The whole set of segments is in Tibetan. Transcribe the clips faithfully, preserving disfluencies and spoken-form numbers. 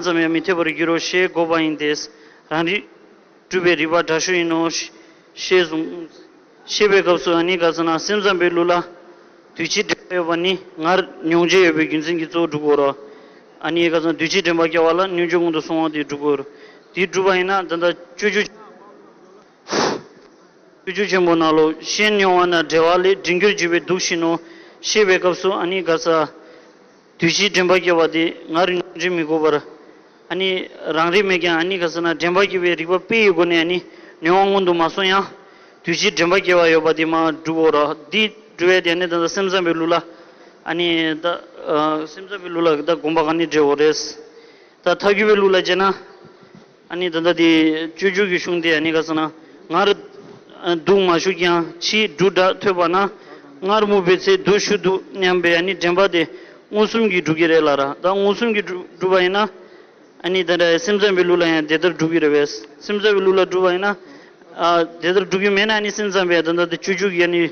ཙམ་ཡང་མི་ཐེབས་པར་འགྱུར་རོ་ཞེས་དགོས་པ་ཡིན་ཏེ། རང་རིག་སྒྲུབ་པའི་རིགས་པ་དྲག་ཤོས་ཡིན་ནོ། ཞེས་གསུངས། ཞེས་པའི་སྐབས་སུ་ཨ་ནི་ག་ཟེར་ན་སེམས་ཙམ་པའི་ལུགས་ལ། དུས་ཕྱིས་དྲན་པ་ཡོད་པ་ནི་སྔར་མྱོང་བྱས་ཡོད་པའི་རྒྱུ་མཚན་གྱིས་གཙོ་བོར་སྒྲུབ་དགོས་རོ། ཨ་ནི་ག་ཟེར་ན་དུས་ཕྱིས་དྲན་པ་སྐྱེ་བ་ལ་མྱོང་བྱས་སྔོན་དུ་སོང་བ་དེ་སྒྲུབ་དགོས་རོ། དེ་སྒྲུབ་པ་ཡིན་ན་ད་ལྟ་སྤྱོད་འཇུག་སྤྱོད་འཇུག་ཆེན་པོ་ནང་ལོ། ཤེས་མྱོང་བ་ན་འབྲེལ་བ་ལས་འབྲེལ་འགྱུར་བརྗོད་པའི་དུག་བཞིན་ནོ། ཞེས་པའི་སྐབས་སུ་ཨ་ནི་ག་ས། དུས་ཕྱིས་དྲན་པ་སྐྱེ་བ་དེ་སྔར་མྱོང་བྱས་མི་དགོས་པར། ཨ་ནི་རང་རིག་མེད་ཀྱང་ཨ་ནི་ག་ས་ན་དྲན་པ་སྐྱེ་བའི་རིགས་པ་དཔེ་ཡི་སྒོ་ནས་ཨ་ནི་མྱོང་བ་སྔོན་དུ་མ་སོང་ཡང་། དུས་ཕྱིས་དྲན་པ་སྐྱེ་བ་ཡོད་པ་དེ་མ་སྒྲུབ་འོ་ར། འདི་སྒྲུབ་ཡས་དེ་ཨ་ནི་ད་ལྟ་སེམས་ཙམ་པའི་ལུགས་ལ། ཨ་ནི་ད་སེམས་ཙམ་པའི་ལུགས་ལ་ད་དགོངས་པ་ག་ནས་འགྲེལ་འོ་རེད། ད་ཐལ་འགྱུར་བའི་ལུགས་ལ་བྱས་ན། ཨ་ནི་ད་ལྟ་དེ་སྤྱོད་འཇུག་གི་གཞུང་དེ་ཨ་ནི་ག་ཟེར་ན་སྔར་དུག་མ་ཞུགས་ཀྱང་ཕྱིས་དུག་འདྲ་ཐོས་པ་ན། སྔར་སྨུག་པའི་ཚེ་དུག་ཞུགས་འདུག་སྙམ་པའི་ཨ་ནི་དྲན་པ་དེ་མངོན་སུམ་གྱིས་སྒྲུབ་ཀྱི་རེད་ལ་ར། ད་མངོན་སུམ་གྱིས་སྒྲུབ་སྒྲུབ་པ་ཡིན་ན། ཨ་ནི་ད་ལྟ་སེམས་ཙམ་པའི་ལུགས་ལ་ཡང་དེ་ལྟར་སྒྲུབ་ཀྱི་རེད་པས། སེམས་ཙམ་པའི་ལུགས་ལ་སྒྲུབ་པ་ཡིན་ན། ཨ་དེ་ལྟར་སྒྲུབ་ཀྱི་མེད་ན་ཨ་ནི་སེམས་ཙམ་པས་ད་ལྟ་དེ་སྤྱོད་འཇུག་གི་ཨ་ནི་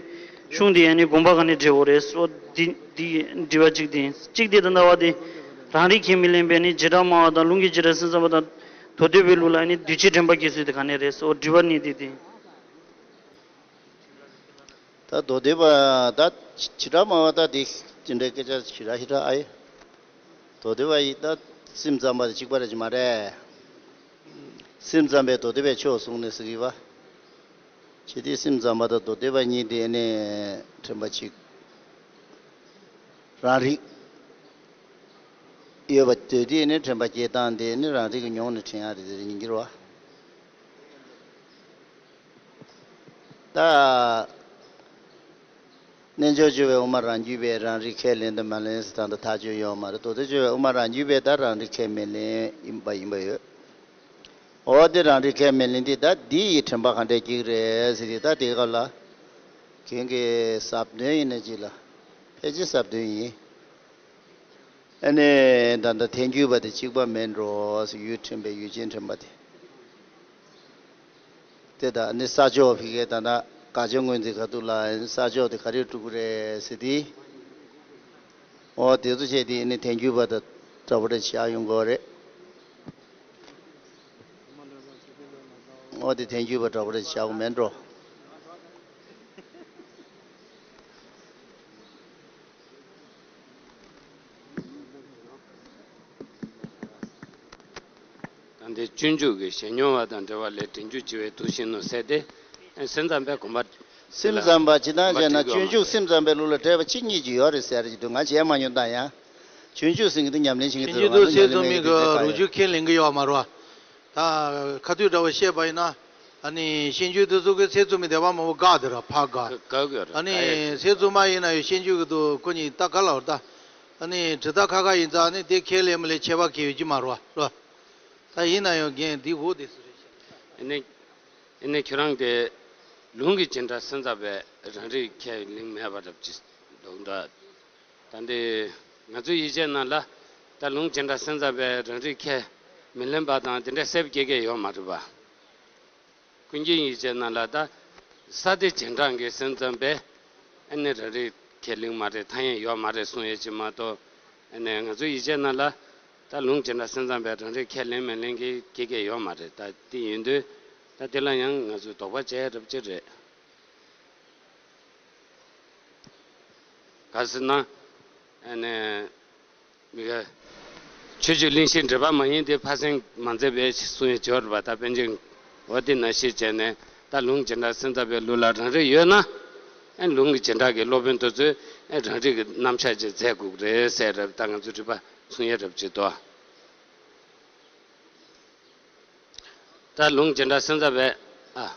གཞུང་དེ་ཨ་ནི་དགོངས་པ་ག་ནས་འགྲེལ་འོ་རེད། སོ་འདི་འདི་འདྲི་བ་གཅིག་དེ་ཡིན། གཅིག་དེ་ད་ལྟ་བ་དེ་རང་རིག་ཁས་མི་ལེན་པའི་ཨ་ནི་བྱེ་བྲག་སྨྲ་བ་དང་ལུང་གི་བྱེ་བྲག་སེམས་ཙམ་པ་དང་། མདོ་སྡེ་པའི་ལུགས་ལ་ནི་དུས་ཕྱིས་དྲན་པ་སྐྱེ་ཚུལ་དེ་ག་ནས་རེད་སོ། དྲི་བ་ནི་འདི་སྟེ། ད་མདོ་སྡེ་པ་ད་བྱེ་བྲག་སྨྲ་བ་ད་དེ་ཅི་འདྲའི་སྐད་ཆ་ཞེ་དྲག་ཞེ་དྲག་ཨ་ཡེ། མདོ་སྡེ་པ་ཡི་ད་སེམས་ཙམ་པ་དེ་གཅིག་པ་རེད་ཀྱི་མ་རེད། སེམས་ཙམ་པས་མདོ་སྡེ་པའི་ཕྱོགས་བཟུང་ནས་ཟེར་གི་བ། ཅི་སྟེ་སེམས་ཙམ་པ་དང་མདོ་སྡེ་པ་གཉིས་དེ་ནི་དྲན་པ་གཅིག་རང་རིག་ཡོད་པ་དེ་དེ་ནི་དྲན་པ་སྐྱེ་སྟངས་དེ་ནི་རང་རིག་གི་མྱོང་ནས་དྲན་ཡག་དེ་དེ་ཡིན་གྱི་རེད་བ། ད་རྣལ་འབྱོར་སྤྱོད་པའི་དབུ་མ་རང་རྒྱུད་པས་རང་རིག་ཁས་ལེན་དང་མ་ལེན་ཟེར་ད་ལྟ་ཐག་གཅོད་ཡོད་མ་རེད། མདོ་སྡེ་སྤྱོད་པའི་དབུ་མ་རང་རྒྱུད་པས་ད་རང་རིག་ཁས་མི་ལེན་ཡིན་པ་ཡིན་པ་ཡོད། འོ་དེ་རང་རིག་ཁས་མི་ལེན་དེ་ད་འདི་ཡི་དྲན་པ་ག་འདྲས་སྐྱེ་གི་རེད་ཟེར་དེ་ད་དེ་ག་ལ་གན་གི་ཟབ་དོན་ཡིན་ན་ཅི་ལ་ཕལ་ཆེར་ཟབ་དོན་ཡིན། ཨ་ནི་ད་ལྟ་ཐལ་འགྱུར་བ་དེ་གཅིག་པ་མེད་འགྲོ་ཟེར། ཡུལ་དྲན་པའི་ཡུལ་ཅན་དྲན་པ་དེ། དེ་ད་ནི་ས་ཕྱོགས་ཕི་གའི་ད་ལྟ་དགག་བྱ་ངོས་འཛིན་ཁ་ཐུག་ལ་ས་ཕྱོགས་དེ་ག་རེ་སྒྲུབ་ཀྱི་རེད་ཟེར་དེ། འོ་དེ་ཚོ་བྱས་དེ་ནི་ཐལ་འགྱུར་བ་དང་འདྲ་པོ་རེ་ཆགས་ཡོང་གི་རེད། འོ་དེ་ཐལ་འགྱུར་བ་འདྲ་པོ་རེ་ཆགས་ཀྱི་མེད་འགྲོ། ད་འདི་སྤྱོད་འཇུག་གི་ཞེས་མྱོང་བ་དང་འབྲེལ་བ་ལས་འབྲེལ་འགྱུར་བྱེད་པའི་དུག་བཞིན་ནོ་ཟེར་ཏེ། སེམས་ཙམ་པའི་དགོངས་པ། སེམས་ཙམ་པ་ཇི་ལྟར་བྱས་ན་སྤྱོད་འཇུག་སེམས་ཙམ་པའི་ལུགས་ལ་འགྲེལ་པ་གཅིག་གཉིས་ཀྱི་ཡོད་རེད་ཟེར་གྱི་འདུག་ང་བྱས་མ་མྱོང་ད་ཡང་། སྤྱོད་འཇུག་ཟེར་གྱི་འདུག་ཉམས་ལེན་བྱེད་ཀྱི་འདུག་ང་བྱས་མ་མྱོང་ད་ཡང་། རུ་ཇུ་ཁས་ལེན་གྱི་ཡོད་མ་རེད་བ། ད་ཁ་ཐུག་འདྲ་བོ་བཤད་པ་ཡིན་ན། ཨ་ནི་ཤེས་འཇུག་དེ་ཚོ་གི་ཚད་བཙུམ་མི་བདེ་བ་མང་པོ་དགག་དེ་ར་ཕ་དགག་དགག་དགོས་ར། ཨ་ནི་ཚད་བཙུམ་མ་ཡིན་ན་ཡང་ཤེས་འཇུག་གི་དུ་ཁོ་གཉིས་ད་ག་ལ་བར་ད། ཨ་ནི་དྲི་ད་ཁ་ཁ་ཡིན་ཙང་ཨ་ནི་དེ་ཁས་ལེན་མི་ལེན་ཁྱད་པར་གལ་ཡོད་ཀྱི་མ་རེད་བ། རེད་བ། ད་ཡིན་ན་ཡང་རྒན་འདི་འོ་དེ་སུ་རེད་ཤག་ཨ་ནི་ཨ་ནི་ཁྱོད་རང་གི་ལུང་གི་སྦྱིན་བདག་སེམས་ཙམ་པས་རང་རིག་ཁས་ལེན་མེད་པ་རབ་ཅི་འདུག་འདྲ། ད་འདི་ང་ཚོའི་ཡིག་ཆའི་ནང་ལ་ད་ལུང་སྦྱིན་བདག་སེམས་ཙམ་པས་རང་རིག་ཁས་མི་ལེན་པ་དང་དེ་འདྲ་གསལ་པོ་སྐྱེ་གི་ཡོད་མ་རེད་པ། ཀུན་མཁྱེན་ཡིག་ཆའི་ནང་ལ་ད་ས་སྡེ་སྦྱིན་བདག་གི་སེམས་ཙམ་པས་ཨ་ནི་རང་རིག་ཁས་ལེན་མ་རེད། ཐ་སྙད་ཡོད་མ་རེད་གསུངས་ཡོད་ཅིག་མ་གཏོགས། ཨ་ནི་ང་ཚོའི་ཡིག་ཆའི་ནང་ལ་ད་ལུང་སྦྱིན་བདག་སེམས་ཙམ་པས་རང་རིག་ཁས་ལེན་མི་ལེན་གྱི་སྐད་ཆ་ཡོད་མ་རེད། ད་དེ་ཡིན་དུས་ད་དེ་ལ་ཡང་ང་ཚོས་དོགས་པ་བྱས་རབས་ཅིག་རེད། ག་ཟེར་ན། ཨ་ནི། མི་ག་ཆོས་སྤྱོད་གླེང་གཞི་འགྲེལ་པ་མ་ཡིན་ཏེ་ཕར་ཕྱིན་མ་མཛད་པའི་གསུང་ཡས་སྦྱོར་བ་ད་པཎ་ཆེན། འོ་དེ་ནང་བཞིན་བྱས་ནས་ད་ལུང་སྦྱིན་བདག་སེམས་ཙམ་པའི་ལུགས་ལ་རང་རིག་ཡོད་ན། ཨེ་ལུང་གི་སྦྱིན་བདག་གི་སློབ་དཔོན་དེ་ཚོས་ཨེ་རང་རིག་གི་རྣམ་གཞག་ཅིག་མཛད་དགོས་ཀྱི་རེད་ཟེར་རབས་ད་ང་ཚོ་རིག་པ་གསུང་ཡས་རབས་ཅིག་འདུག་ད་ལུང་སྦྱིན་བདག་སེམས་ཙམ་པའི་ཨ།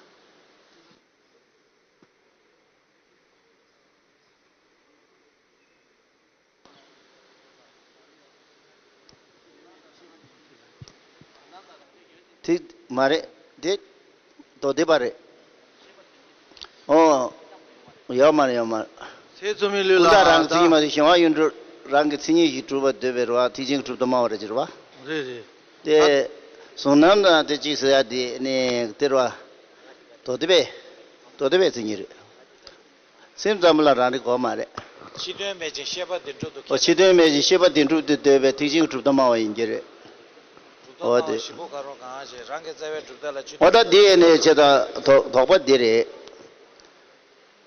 དེ་མ་རེད། དེ་མདོ་སྡེ་པ་རེད། ཨོ། ཡོད་མ་རེད། ཡོད་མ་རེད། ཚད་བཙུམ་མའི་ལུགས་ལ་ཀུན་བརྟགས་རང་གི་མཚན་ཉིད་མ་གཏོགས་གཞན་དབང་ཡོངས་གྲུབ་རང་གི་མཚན་ཉིད་ཀྱིས་གྲུབ་པར་འདོད་པའི་རེད་བ། ཐེག་ཆེན་གྱི་གྲུབ་མཐའ་སྨྲ་བ་རེད་ཅེས་རེད་བ། རེད་རེད། དེ་གཟུང་རྣམ་དང་དེ་གཅིག་ཟེར་ཡ་དེ་ནི་དེ་རེད་བ། མདོ་སྡེ་པའི་མདོ་སྡེ་པའི་མཚན་ཉིད་རེད། སེམས་ཙམ་པ་ལ་རང་རིག་དགོས་མ་རེད། ཕྱི་དོན་མེད་ཅིང་ཤེས་པ་བདེན་གྲུབ་ཏུ། ཨོ། ཕྱི་དོན་མེད་ཅིང་ཤེས་པ་བདེན་གྲུབ་ཏུ་འདོད་པའི་ཐེག་ཆེན་གྱི་གྲུབ་མཐའ་སྨྲ་བ་ཡིན་གྱི་རེད། འོ་དེ། ཞིབ་པོ་དགའ་རོགས་གང་ཞེས་རང་གི་རྩ་བའི་གྲུབ་མཐའ་ལ་ཅི། འོ་ད་འདི་ནས་ཆེ་ད་དོགས་པ་འདི་རེད།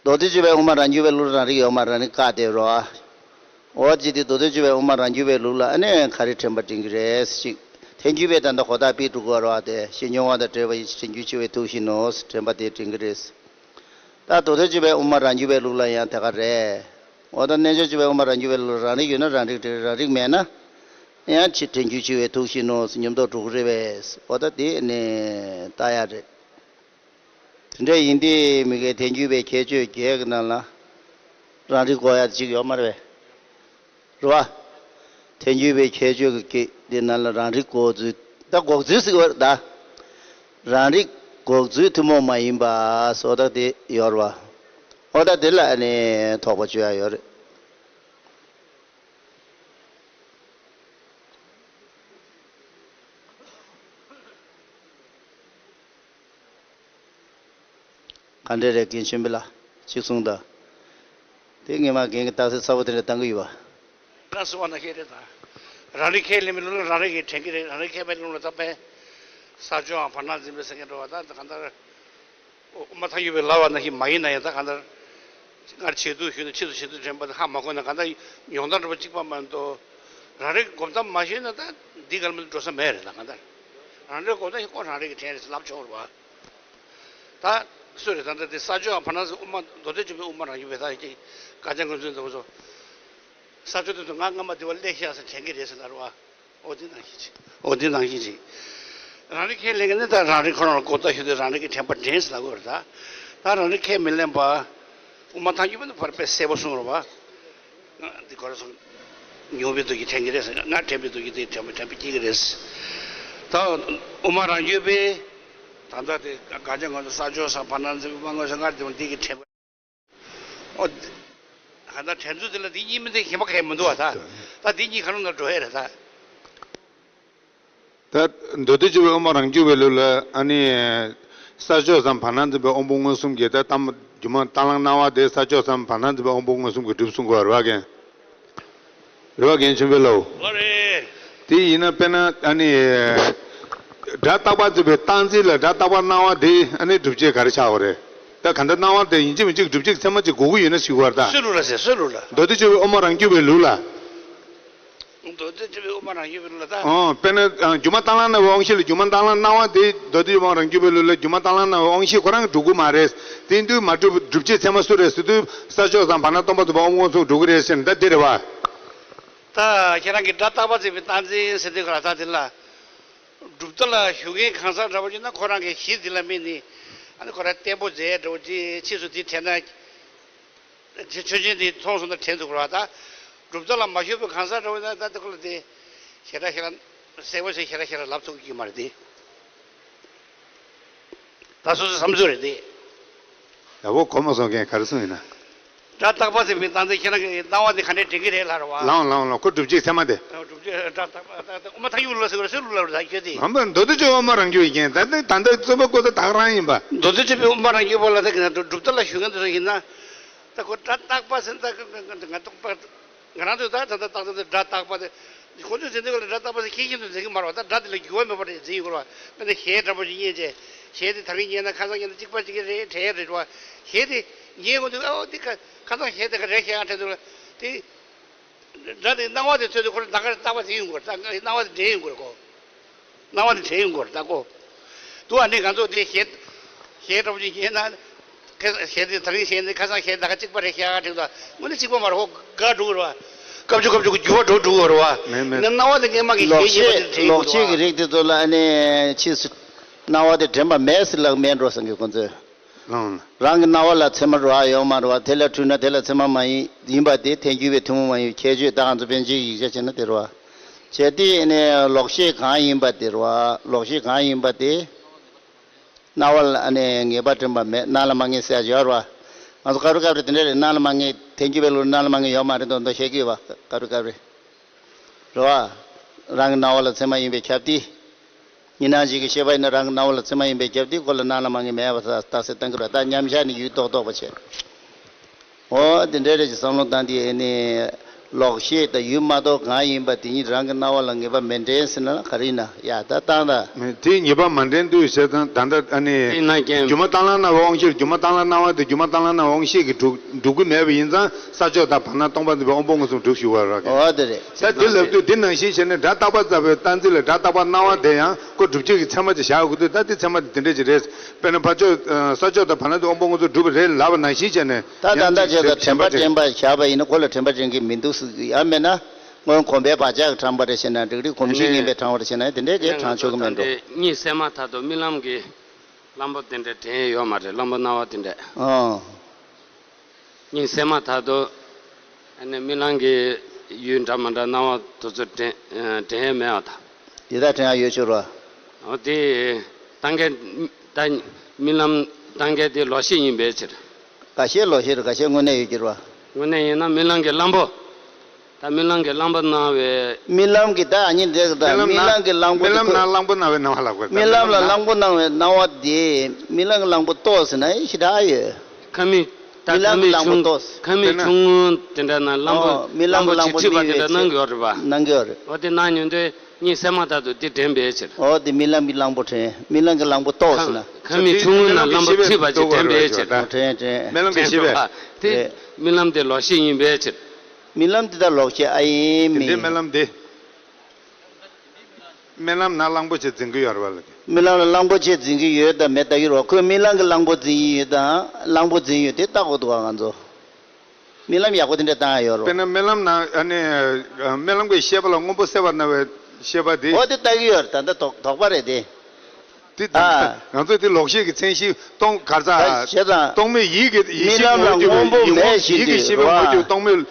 མདོ་སྡེ་སྤྱོད་པའི་དབུ་མ་རང་རྒྱུད་པའི་ལུགས་རང་རིག་ཡོད་མ་རང་རིག་བཀག་སྟེ་རོ། འོ་ཅི་སྟེ་མདོ་སྡེ་སྤྱོད་པའི་དབུ་མ་རང་རྒྱུད་པའི་ལུགས་ལ་ཨ་ནི་ག་རེ་དྲན་པ་དྲན་གྱི་རེད་ཅིག་ཐལ་འགྱུར་བས་ད་ལྟ་གོ་བརྡ་སྤེལ་འགྲོ་དགོས་རོ་དེ་ཞེས་མྱོང་བ་དང་བྲལ་བ་ཡིད་ཕྱིར་དྲན་རྒྱུ་ཆེ་བའི་ཐུགས་བཞིན་ནོ་དྲན་པ་དེ་དྲན་གྱི་རེད། ད་མདོ་སྡེ་སྤྱོད་པའི་དབུ་མ་རང་རྒྱུད་པའི་ལུགས་ལ་ཡང་དེ་ག་རེད། འོ་ད་རྣལ་འབྱོར་སྤྱོད་པའི་དབུ་མ་རང་རྒྱུད་པའི་ལུགས་ལ་རང་རིག་ཡོད་ན་རང་རིག་དྲན་རང་རིག་མེད་ན་ཡང་ཕྱིར་དྲན་རྒྱུ་ཆེ་བའི་ཐུགས་བཞིན་ནོ་ཉམས་རྟོགས་འགྲོ་གི་རེད་པས། འོ་ད་དེ་ནི་ལྟ་ཡ་རེད། དེ་འདྲ་ཡིན་དུས་མི་དགེ་ཐལ་འགྱུར་བའི་ཁྱད་ཆོས་བརྒྱད་ཀྱི་ནང་ལ་རང་རིག་གོ་ཡ་གཅིག་ཡོད་མ་རེད་པས། རེད་པ། ཐལ་འགྱུར་བའི་ཁྱད་ཆོས་ཀྱི་སྐད་དེ་ནང་ལ་རང་རིག་འགོག་ཚུལ་ད་འགོག་ཚུལ་ཟེར་བ་རེད་ད། རང་རིག་འགོག་ཚུལ་ཐུན་མོང་མ་ཡིན་པ་སོགས་ད་དེ་ཡོད་རེད་པ། འོ་ད་དེ་ལ་ནི་དོགས་པ་གཅོད་ཡ་ཡོད་རེད། ག་འདྲ་རེད་རྒན་ཆེན་པོ་ལགས་གཅིག་གསུངས་དང་། དེ་ངས་མ་རྒན་གྱི་རྟགས་གསལ་ཚ་པོ་དེ་འདྲ་བཏང་གི་ཡོད་པ། རང་གསུངས་པ་ནང་བཞིན་རེད་ད། རང་རིག་ཁས་ལེན་པའི་ལུགས་ལ་རང་རིག་གིས་དྲན་གྱི་རེད། རང་རིག་ཁས་མེད་ལུགས་ལ་ད་ཕན། ས་ཕྱོགས་བར་སྣང་འཛིན་པའི་སེང་གེ་འགྲོ་བ་ད་གང་ལྟར། དབུ་མ་ཐལ་འགྱུར་བས་ལབ་པ་ནང་བཞིན་མ་ཡིན་ན་ཡང་ད་གང་ལྟར། སྔར་བྱས་འདུག་ཞུས་ན་ཕྱིས་སུ་བྱས་འདུག་དྲན་པ་དེ་ཧ་མ་གོ་ན་གང་ལྟར་མྱོང་སྟངས་འདྲ་པོ་གཅིག་པ་མ་གཏོགས། རང་རིག་སྒོམ་སྟངས་མ་ཤེས་ན་ད་འདི་ག་ལ་མི་འགྲོ་ས་མེད་རེད་ད་གང་ལྟར། རང་རིག་སྒོམ་སྟངས་ཤིག་ཁོ་རང་རིག་གི་དྲན་རེད་ལབ་ཆོག་རེད་པ། ད་སུ་རེད་ད་ལྟ་དེ་ས་ཕྱོགས་བར་སྣང་ཟེར་དབུ་མ་མདོ་སྡེ་སྤྱོད་པའི་དབུ་མ་རང་རྒྱུད་པའི་ད་ཀྱི་བཀའ་རྒྱ་མངོན་སུམ་དང་པོ་ཚོ། ས་ཕྱོགས་དེ་ཚོ་ང་སྔ་མ་དེ་བ་སླེབས་ཤག་ཟེར་དྲན་གྱི་རེད་ཟེར་ལབ་རེད་པ། འོ་དེ་ནང་བཞིན་ཅིག་འོ་དེ་ནང་བཞིན་ཅིག་རང་རིག་ཁས་ལེན་མཁན་ནི་ད་རང་རིག་ཁོ་རང་ལ་གོ་བརྡ་ཞུ་དུས་རང་རིག་གི་དྲན་པ་འདྲེན་ཟེར་ལབ་དགོས་རེད་ད། ད་རང་རིག་ཁས་མི་ལེན་པ། དབུ་མ་ཐལ་འགྱུར་བས་ནི་ཕར་དཔེ་གསལ་པོ་གསུངས་རེད་པ། ང་འདི་ག་རེ་ཟེར། མྱོང་བའི་དུས་ཀྱི་དྲན་གྱི་རེད་ཟེར་ང་དྲན་པའི་དུས་ཀྱི་དེ་དྲན་པ་དྲན་པ་སྐྱེ་གི་རེད། ད་དབུ་མ་རང་རྒྱུད་པས། ད་ལྟ་དེ་ག་ཅང་ང་ཚོ་ས་ཕྱོགས་སམ་བར་སྣང་འཛིན་པའི་དབུ་མ་མངོན་སུམ་སྔར་དེ་མ་འདི་གི་དྲན་པ། ཨོ། གང་ལྟར་དྲན་ཚུལ་དེ་ལ་འདི་གཉིས་མི་འདི་ཁྱད་པར་གང་ཡང་མི་འདུག་བ་ད། ད་འདི་གཉིས་གང་རུང་ལ་འགྲོ་ཡས་རེད་ད། ད་མདོ་སྡེ་སྤྱོད་པའི་དབུ་མ་རང་རྒྱུད་པའི་ལུགས་ལ་ཨ་ནི། ས་ཕྱོགས་སམ་བར་སྣང་འཛིན་པའི་དབང་པོ་མངོན་སུམ་གྱིས་ད་ལྟ་སྒྱུ་མ་དྭངས་བླངས་སྣང་བ་དེ་ས་ཕྱོགས་སམ་བར་སྣང་འཛིན་པའི་དབང་པོ་མངོན་སུམ་གྱིས་གྲུབ་གསུང་དགོས་པ་རེད་པ་རྒན། རེད་པ་རྒན་ཆེན་པོའི་ལོ། ལོ་རེད། དེ་ཡིན་ན་དཔེར་ན་ཨ་ནི། སྒྲ་རྟག་པར་འཛིན་པའི་རྟག་འཛིན་ལ་སྒྲ་རྟག་པར་སྣང་བ་དེ་ཨ་ནི་སྒྲུབ་བྱེད་ག་རེ་ཆགས་པ་རེད། ད་ག་འདྲ་སྣང་བ་དེ་ཡིན་གཅིག་མིན་གཅིག་སྒྲུབ་བྱེད་ཚད་མ་གཅིག་དགོས་ཀྱི་ཡོད་ན་ཞུ་བར་ད། སུའི་ལུགས་ལ་ཟེར་སུའི་ལུགས་ལ། མདོ་སྡེ་སྤྱོད་པའི་དབུ་མ་རང་རྒྱུད་པའི་ལུགས་ལ། མདོ་སྡེ་སྤྱོད་པའི་དབུ་མ་རང་རྒྱུད་པའི་ལུགས་ལ་ད། ཨོ། དཔེར་ན་སྒྱུ་མ་དྭངས་བླངས་སྣང་བའི་དབང་ཤེས་ལ་སྒྱུ་མ་དྭངས་བླངས་སྣང་བ་དེ་མདོ་སྡེ་སྤྱོད་པའི་དབུ་མ་རང་རྒྱུད་པའི་ལུགས་ལ་སྒྱུ་མ་དྭངས་བླངས་སྣང་བའི་དབང་ཤེས་ཁོ་རང་གིས་སྒྲུབ་ཀྱི་མ་རེད། དེ་དུས་མ་གྲུབ་སྒྲུབ་བྱེད་ཚད་མ་སུ་རེད་ཟེར་དུས་ས་ཕྱོགས་སམ་བར་སྣང་སྟོང་པ་རྫོགས་པའི་དབང་པོ་མངོན་སུམ་སྒྲུབ་ཀྱི་རེད་ཟེར་ནས་ད་འདི་རེད་པ། ད་ཁྱེད་རང་གིས་སྒྲ་རྟག་པར་འཛིན་པའི་རྟག་འཛིན་ཟེར་དུས་ཁ་ལ་ད་འདི་ལ། གྲུབ་མཐའ་ལ་ཞུགས་མཁན་གང་ཟག་འདྲ་པོ་ཅིག་ན་ཁོ་རང་གི་གཞི་འདི་ལ་དམིགས་ནས་ཨ་ནི་ཁོ་རང་བརྟན་པོ་མཛད་འདྲ་པོ་ཅིག་ཕྱིས་སུ་འདི་དྲན་ན། ཆོས་ཆོས་ཅན་འདི་མཐོང་སོང་ན་དྲན་འདུག་ར་ད། གྲུབ་མཐའ་ལ་མ་ཞུགས་པའི་གང་ཟག་འདྲ་པོ་ན་ད་ལྟ་ཁོ་ལ་དེ་ཞེ་དྲག་ཞེ་དྲག་གསལ་པོ་ཞིག་ཞེ་དྲག་ཞེ་དྲག་ལབ་ཐུབ་ཀྱི་མ་རེད་དེ། ད་སོ་སོའི་བསམ་ཚུལ་རེད་དེ། ཡག་པོ་གོ་མ་སོང་མཁན་ག་རེ་གསུངས་ཡིན་ན། སྒྲ་རྟག་པ་ཟེར་བའི་སྟངས་དེ་ཁྱེད་རང་གི་སྣང་བ་དེ་ག་འདྲས་དྲན་གྱི་རེད་ལབ་ར་བ། ལའང་ལའང་ལའང་ཁོ་སྒྲུབ་བྱེད་ཚད་མ་དེ། སྒྲུབ་བྱེད་སྒྲ་རྟག་པ་ད་ད་དབུ་མ་ཐལ་འགྱུར་ལ་ཟེར་བ་སུའི་ལུགས་ལ་རེད་ད་ཁྱོད་དེ། ཨ་མ་མདོ་སྡེ་སྤྱོད་པའི་དབུ་མ་རང་རྒྱུད་ཡིན་མཁན་ད་ལྟ་ད་ལྟ་རྩོད་པ་རྐུབ་སྟེགས་ད་ག་རང་ཡིན་པ། མདོ་སྡེ་སྤྱོད་པའི་དབུ་མ་རང་རྒྱུད་པ་ལ་ད་གི་ན་གྲུབ་མཐའ་ལ་ཞུགས་མཁན་དེ་ཚོ་ཡིན་ན། ད་ཁོ་སྒྲ་རྟག་པ་ཟེར་ན་ད་ང་རྟོག་པ། ང་རང་ཚོས་ད་ད་ལྟ་རྟག་ཏུ་སྒྲ་རྟག་པ་དེ། ཁོ་ཚོས་འཛིན་དུས་ལ་སྒྲ་རྟག་པ་ཟེར་ཁྱེད་ཀྱིས་འཛིན་གྱི་མ་རེད་བ། ད་སྒྲ་དེ་ལ་འགྱུར་བ་མེད་པ་རེད་འཛིན་ཡོད་དགོས་རེད་བ། དཔེར་ན་གཞས་འདྲ་པོ་ཞིག་སྙན་བྱས། གཞས་དེ་དེ་རིང་སྙན་ན་ཁ་སང་སྙན་ན་གཅིག་པ་གཅིག་གི་རེད་དྲན་ཡ་རེད་བ། གཞས་དེ་ཉན་དགོས་དུས་ཨོ་དེ་ཁ་ཁ་སང་གཞས་དེ་ག་རེད་ཤེས་ཡ་དྲན་དུས་ལ་དེ། སྒྲ་དེ་སྣང་བ་དེ་ཚོས་དེ་ཁོ་རང་ད་ག་རེ་རྟག་པ་དེ་ཡོང་དགོས་རེད། ད་སྣང་བ་དེ་འདྲེན་ཡོང་དགོས་རེད་ཁོ། སྣང་བ་དེ་དྲན་ཡོང་དགོས་རེད་ད་ཁོ། དུ་བ་ནི་ང་ཚོ་དེ་གཞས་གཞས་འདྲ་པོ་ཅིག་སྙན་ན། ཁ་གཞས་དེ་དེ་རིང་གཞས་འདི་ཁ་སང་གཞས་ད་ག་གཅིག་པ་རེད་ཤག་དྲན་དུས་དངོས་གནས་གཅིག་པ་མ་རེད་ཁོ་དགའ་འགྲོ་གི་རེད་བ། སྐབས་ཅིག་སྐབས་ཅིག་འགྱུར་བ་འགྲོ་འགྲོ་གི་རེད་བ། མེད་མེད། ནི་སྣང་བ་དེ་སྔོན་མ་གི་ལོག་གཞས་ཉིད་པ་ཤེས་དེ་དྲན་ལོག་ཡོང་ཤེས་གི་གི་རེད། རིགས་དེ་ཚོ་ལ་ཨ་ནི་ཕྱིས་སུ་སྣང་བ་དེ་དྲན་པ་མེད་ཟེར་ལབ་མེད་འགྲོ་བསམ་གི་ཁོ་ཚོས། ལགས་སོ། རང་གི་སྣང་བ་ལ་ཚད་མ་རོ་ཨ་ཡོད་མ་རེད་བ། དེ་ལ་འཁྲུལ་ན་དེ་ལ་ཚད་མ་མ་ཡིན་ཡིན་པ་དེ་ཐལ་འགྱུར་བས་ཐུན་མོང་མ་ཡིན་པའི་ཁྱད་ཆོས་ད་ང་ཚོ་པཎ་ཆེན་གྱི་ཡིག་ཆ་བྱས་ན་དེ་རེད་བ། བྱས་ཏེ་ནས་ལོག་ཤེས་གང་ཡིན་པ་དེ་རེད་བ། ལོག་ཤེས་གང་ཡིན་པ་དེ། སྣང་བ་ལ་ཨ་ནི་ངེས་པ་དྲན་པ་མེད། སྣང་ལ་མ་ངེས་ཟེར་ཡ་ཡོད་རེད་བ། ང་ཚོ་སྐབས་རེ་སྐབས་རེ་དེ་འདྲ་རེད། སྣང་ལ་མ་ངེས་ཐལ་འགྱུར་བའི་ལུགས་སྣང་ལ་མ་ངེས་ཡོད་མ་རེད་མདོག་མདོག་བཤད་ཀྱི་ཡོད་བ་སྐབས་རེ་སྐབས་རེ། རེད་བ། རང་གི་སྣང་བ་ལ་ཚད་མ་ཡིན་པས་ཁྱབ་སྟེ། གཉིས་སྣང་ཅན་གྱི་ཤེས་པ་ཡིན་ན་རང་གི་སྣང་བ་ལ་ཚད་མ་ཡིན་པས་ཁྱབ་སྟེ་ཁོ་ལ་སྣང་ལ་མ་ངེས་མེད་པར་རྟགས་གསལ་བཏང་གི་རེད། ད་མཉམ་བཞག་ནི་ཡུལ་རྟོག་རྟོག་པ་བྱས། འོ་དེ་འདྲ་རེད་ཅེས་བསམ་བློ་བཏང་སྟེ་ཨེ་ནི། ལོག་ཤེས་དང་ཡུལ་མ་རྟོགས་གང་ཡིན་པ་དེ་ཉིད་རང་གི་སྣང་བ་ལ་ངེས་པ་མི་འདྲེན་ཟེར་ན་ག་རེ་ཡིན་ན། ཡ་ད་བཏང་ད། དེ་ངེས་པ་མ་འདྲེན་དུས་ཟེར་ཙང་ད་ལྟ་ཨ་ནི། དེས་ན་རྐྱེན། སྒྱུ་མ་བཏང་ལ་སྣང་བའི་དབང་ཤེས། སྒྱུ་མ་བཏང་ལ་སྣང་བ་དེ་སྒྱུ་མ་བཏང་ལ་སྣང་བའི་དབང་ཤེས་ཀྱིས་གྲུབ་གྲུབ་ཀྱི་མེད་པ་ཡིན་ཙང་ས་ཕྱོགས་དང་བར་སྣང་སྟོང་པ་འཛིན་པའི་དབང་པོ་མངོན་སུམ་གྲུབ་ཞུ་བ་ར་གི། འོ་དེ་རེད། ད་དེ་ལབ་དུས་དེ་ནང་བཞིན་བྱས་ནས་སྒྲ་རྟག་པ་རྩ་བའི་སྟངས་འཛིན་ལ་སྒྲ་རྟག་པ་སྣང་བ་དེ་ཡང་ཁོ་སྒྲུབ་བྱེད་ཀྱི་ཚད་མ་ཅིག་བཞག་དགོས་དུས། ད་དེ་ཚད་མ་དེ་དེ་འདྲ་ཅིག་རེད། དཔེར་ན་ཕར་ཕྱོགས་ས་ཕྱོགས་དང་བར་སྣང་དེ་དབང་པོ་མངོན་སུམ་གྲུབ་པ་རེད་ལབ་པ་ནང་བཞིན་བྱས་ནས། ད་ད་ལྟ་ཁྱེད་ཚོ་དྲན་པ་དྲན་པ་བཞག་པ་ཡིན་ན་ཁོ་ལ་དྲན་པ་དྲན་གྱི་མི་འདུག་ཟེར། ཡང་མེད་ན་སྔོན་གོམས་པའི་བག་ཆགས་ཀྱིས་དྲངས་པ་རེད་ཟེར་ན་འགྲིག་རེད། གོམས་གཤིས་ངན་པས་དྲངས་པ་རེད་ཟེར་ན་དེ་འདྲའི་གས་དྲངས་ཆོག་གི་མེད་འགྲོ། གཉིད་སད་མ་ཐག་ཏུ་རྨི་ལམ་གྱི་ལྷམ་པ་དེ་འདྲ་དྲན་ཡོད་མ་རེད། ལྷམ་པ་སྣང་བ་དེ་འདྲ། ཨང་། གཉིད་སད་མ་ཐག་ཏུ་ཨ་ནི་རྨི་ལམ་གྱི་ཡུལ་འདྲ་མི་འདྲ་སྣང་བ་དེ་ཚོ་དྲན་དྲན་ཡས་མེད་པ་དང་། དེ་དག་དྲན་ཡག་ཡོད་ཆོག་ར། འོ་དེ་ལྟ་མཁན་ད་རྨི་ལམ་ལྟ་མཁན་དེ་ལོག་ཤེས་ཡིན་པའི་ཕྱིར། འགའ་ཤས་ལོག་ཤེས་རེད། འགའ་ཤས་དངོས་གནས་ཡོད་ཀྱི་རེད་བ། དངོས་གནས་ཡིན་ན་རྨི་ལམ་གྱི་གླང་པོ། ད་རྨི་ལམ་གྱི་གླང་པོ་སྣང་བའི། རྨི་ལམ་གྱི་ད་ཨ་ནི་འདྲ་གི་ད་རྨི་ལམ་གྱི་གླང་པོ་རྨི་ལམ་ནང་གླང་པོ་སྣང་བའི་སྣང་བ་ལབ་དགོས། རྨི་ལམ་ལ་གླང་པོ་སྣང་བའི་སྣང་བ་དེ་རྨི་ལམ་གྱི་གླང་པོ་རྟོགས་ཟེར་ན་ཞེ་དྲག་ཡོད། ཁ་མིག་ད་རྨི་ལམ་གྱི་གླང་པོ་རྟོགས། ཁ་མིག་ཆུང་ངུ་དེ་འདྲ་ན་གླང་པོ། ཨོ་རྨི་ལམ་གྱི་གླང་པོ་ཅིག་ཁྲིད་པ་དེ་འདྲ་སྣང་གི་ཡོད་རེད་པ། སྣང་གི་ཡོད་རེད། འོ་དེ་སྣང་མྱོང་དུས་གཉིད་སད་མ་ཐག་ཏུ་དེ་དྲན་པའི་ཕྱིར། འོ་དེ་རྨི་ལམ་གྱི་གླང་པོ་དྲན། རྨི་ལམ་གྱི་གླང་པོ་རྟོགས་ཟེར་ན། ཁ་མིག་ཆུང་ངུ་ན་གླང་པོ་ཁྲིད་པ་ཅིག་དྲན་པའི་ཕྱིར། དྲན་དྲན། རྨི་ལམ་གྱི་ཤེས་པས། དེ་རྨི་ལམ་དེ་ལོག་ཤེས་ཡིན་པའི་ཕྱིར། རྨི་ལམ་དེ་ད་ལོག་ཤེས་ཨ་ཡིན་མིན། དེ་འདྲའི་རྨི་ལམ་དེ། རྨི་ལམ་ན་གླང་པོ་ཆེ་འཛིན་གྱི་ཡོད་རེད་པ་ལགས། རྨི་ལམ་ལ་གླང་པོ་ཆེ་འཛིན་གྱི་ཡོད་དང་མེད་ལྟ་གི་རེད་པ། ཁོས་རྨི་ལམ་གྱི་གླང་པོ་འཛིན་གྱི་ཡོད་དང་གླང་པོ་འཛིན་ཡོད་དེ་བལྟ་དགོས་འདུག་ག་ང་ཚོ། རྨི་ལམ་ཡག་པོ་དེ་འདྲ་བཏང་ཡ་ཡོད་རེད་པ། དཔེར་ན་རྨི་ལམ་ནང་ཨ་ནི་རྨི་ལམ་གྱི་ཤེས་པ་ལ་སྔོན་པོ་གསལ་བར་སྣང་བའི་ཤེས་པ་དེ། འོ་དེ་ལྟ་གི་ཡོད་རེད། ད་ལྟ་དོགས་དོགས་པ་རེད་དེ། དེ་ཨ། ང་ཚོས་དེ་ལོག་ཤེས་ཀྱི་མཚན་གཞི་སྟོང་གར་ས། ད་བྱས་ཙང་། རྟོག་མེད་ཡིད་ཀྱི་ཡིད་རྨི་ཤེས་ལམ་ལ་ངོ་སྔོན་པོ་ཡིད་མེད་ཡིད་ཀྱི་བཞིན་ཤེས་པའི་དུ་ངོ་བོ་རྟོག་མེད།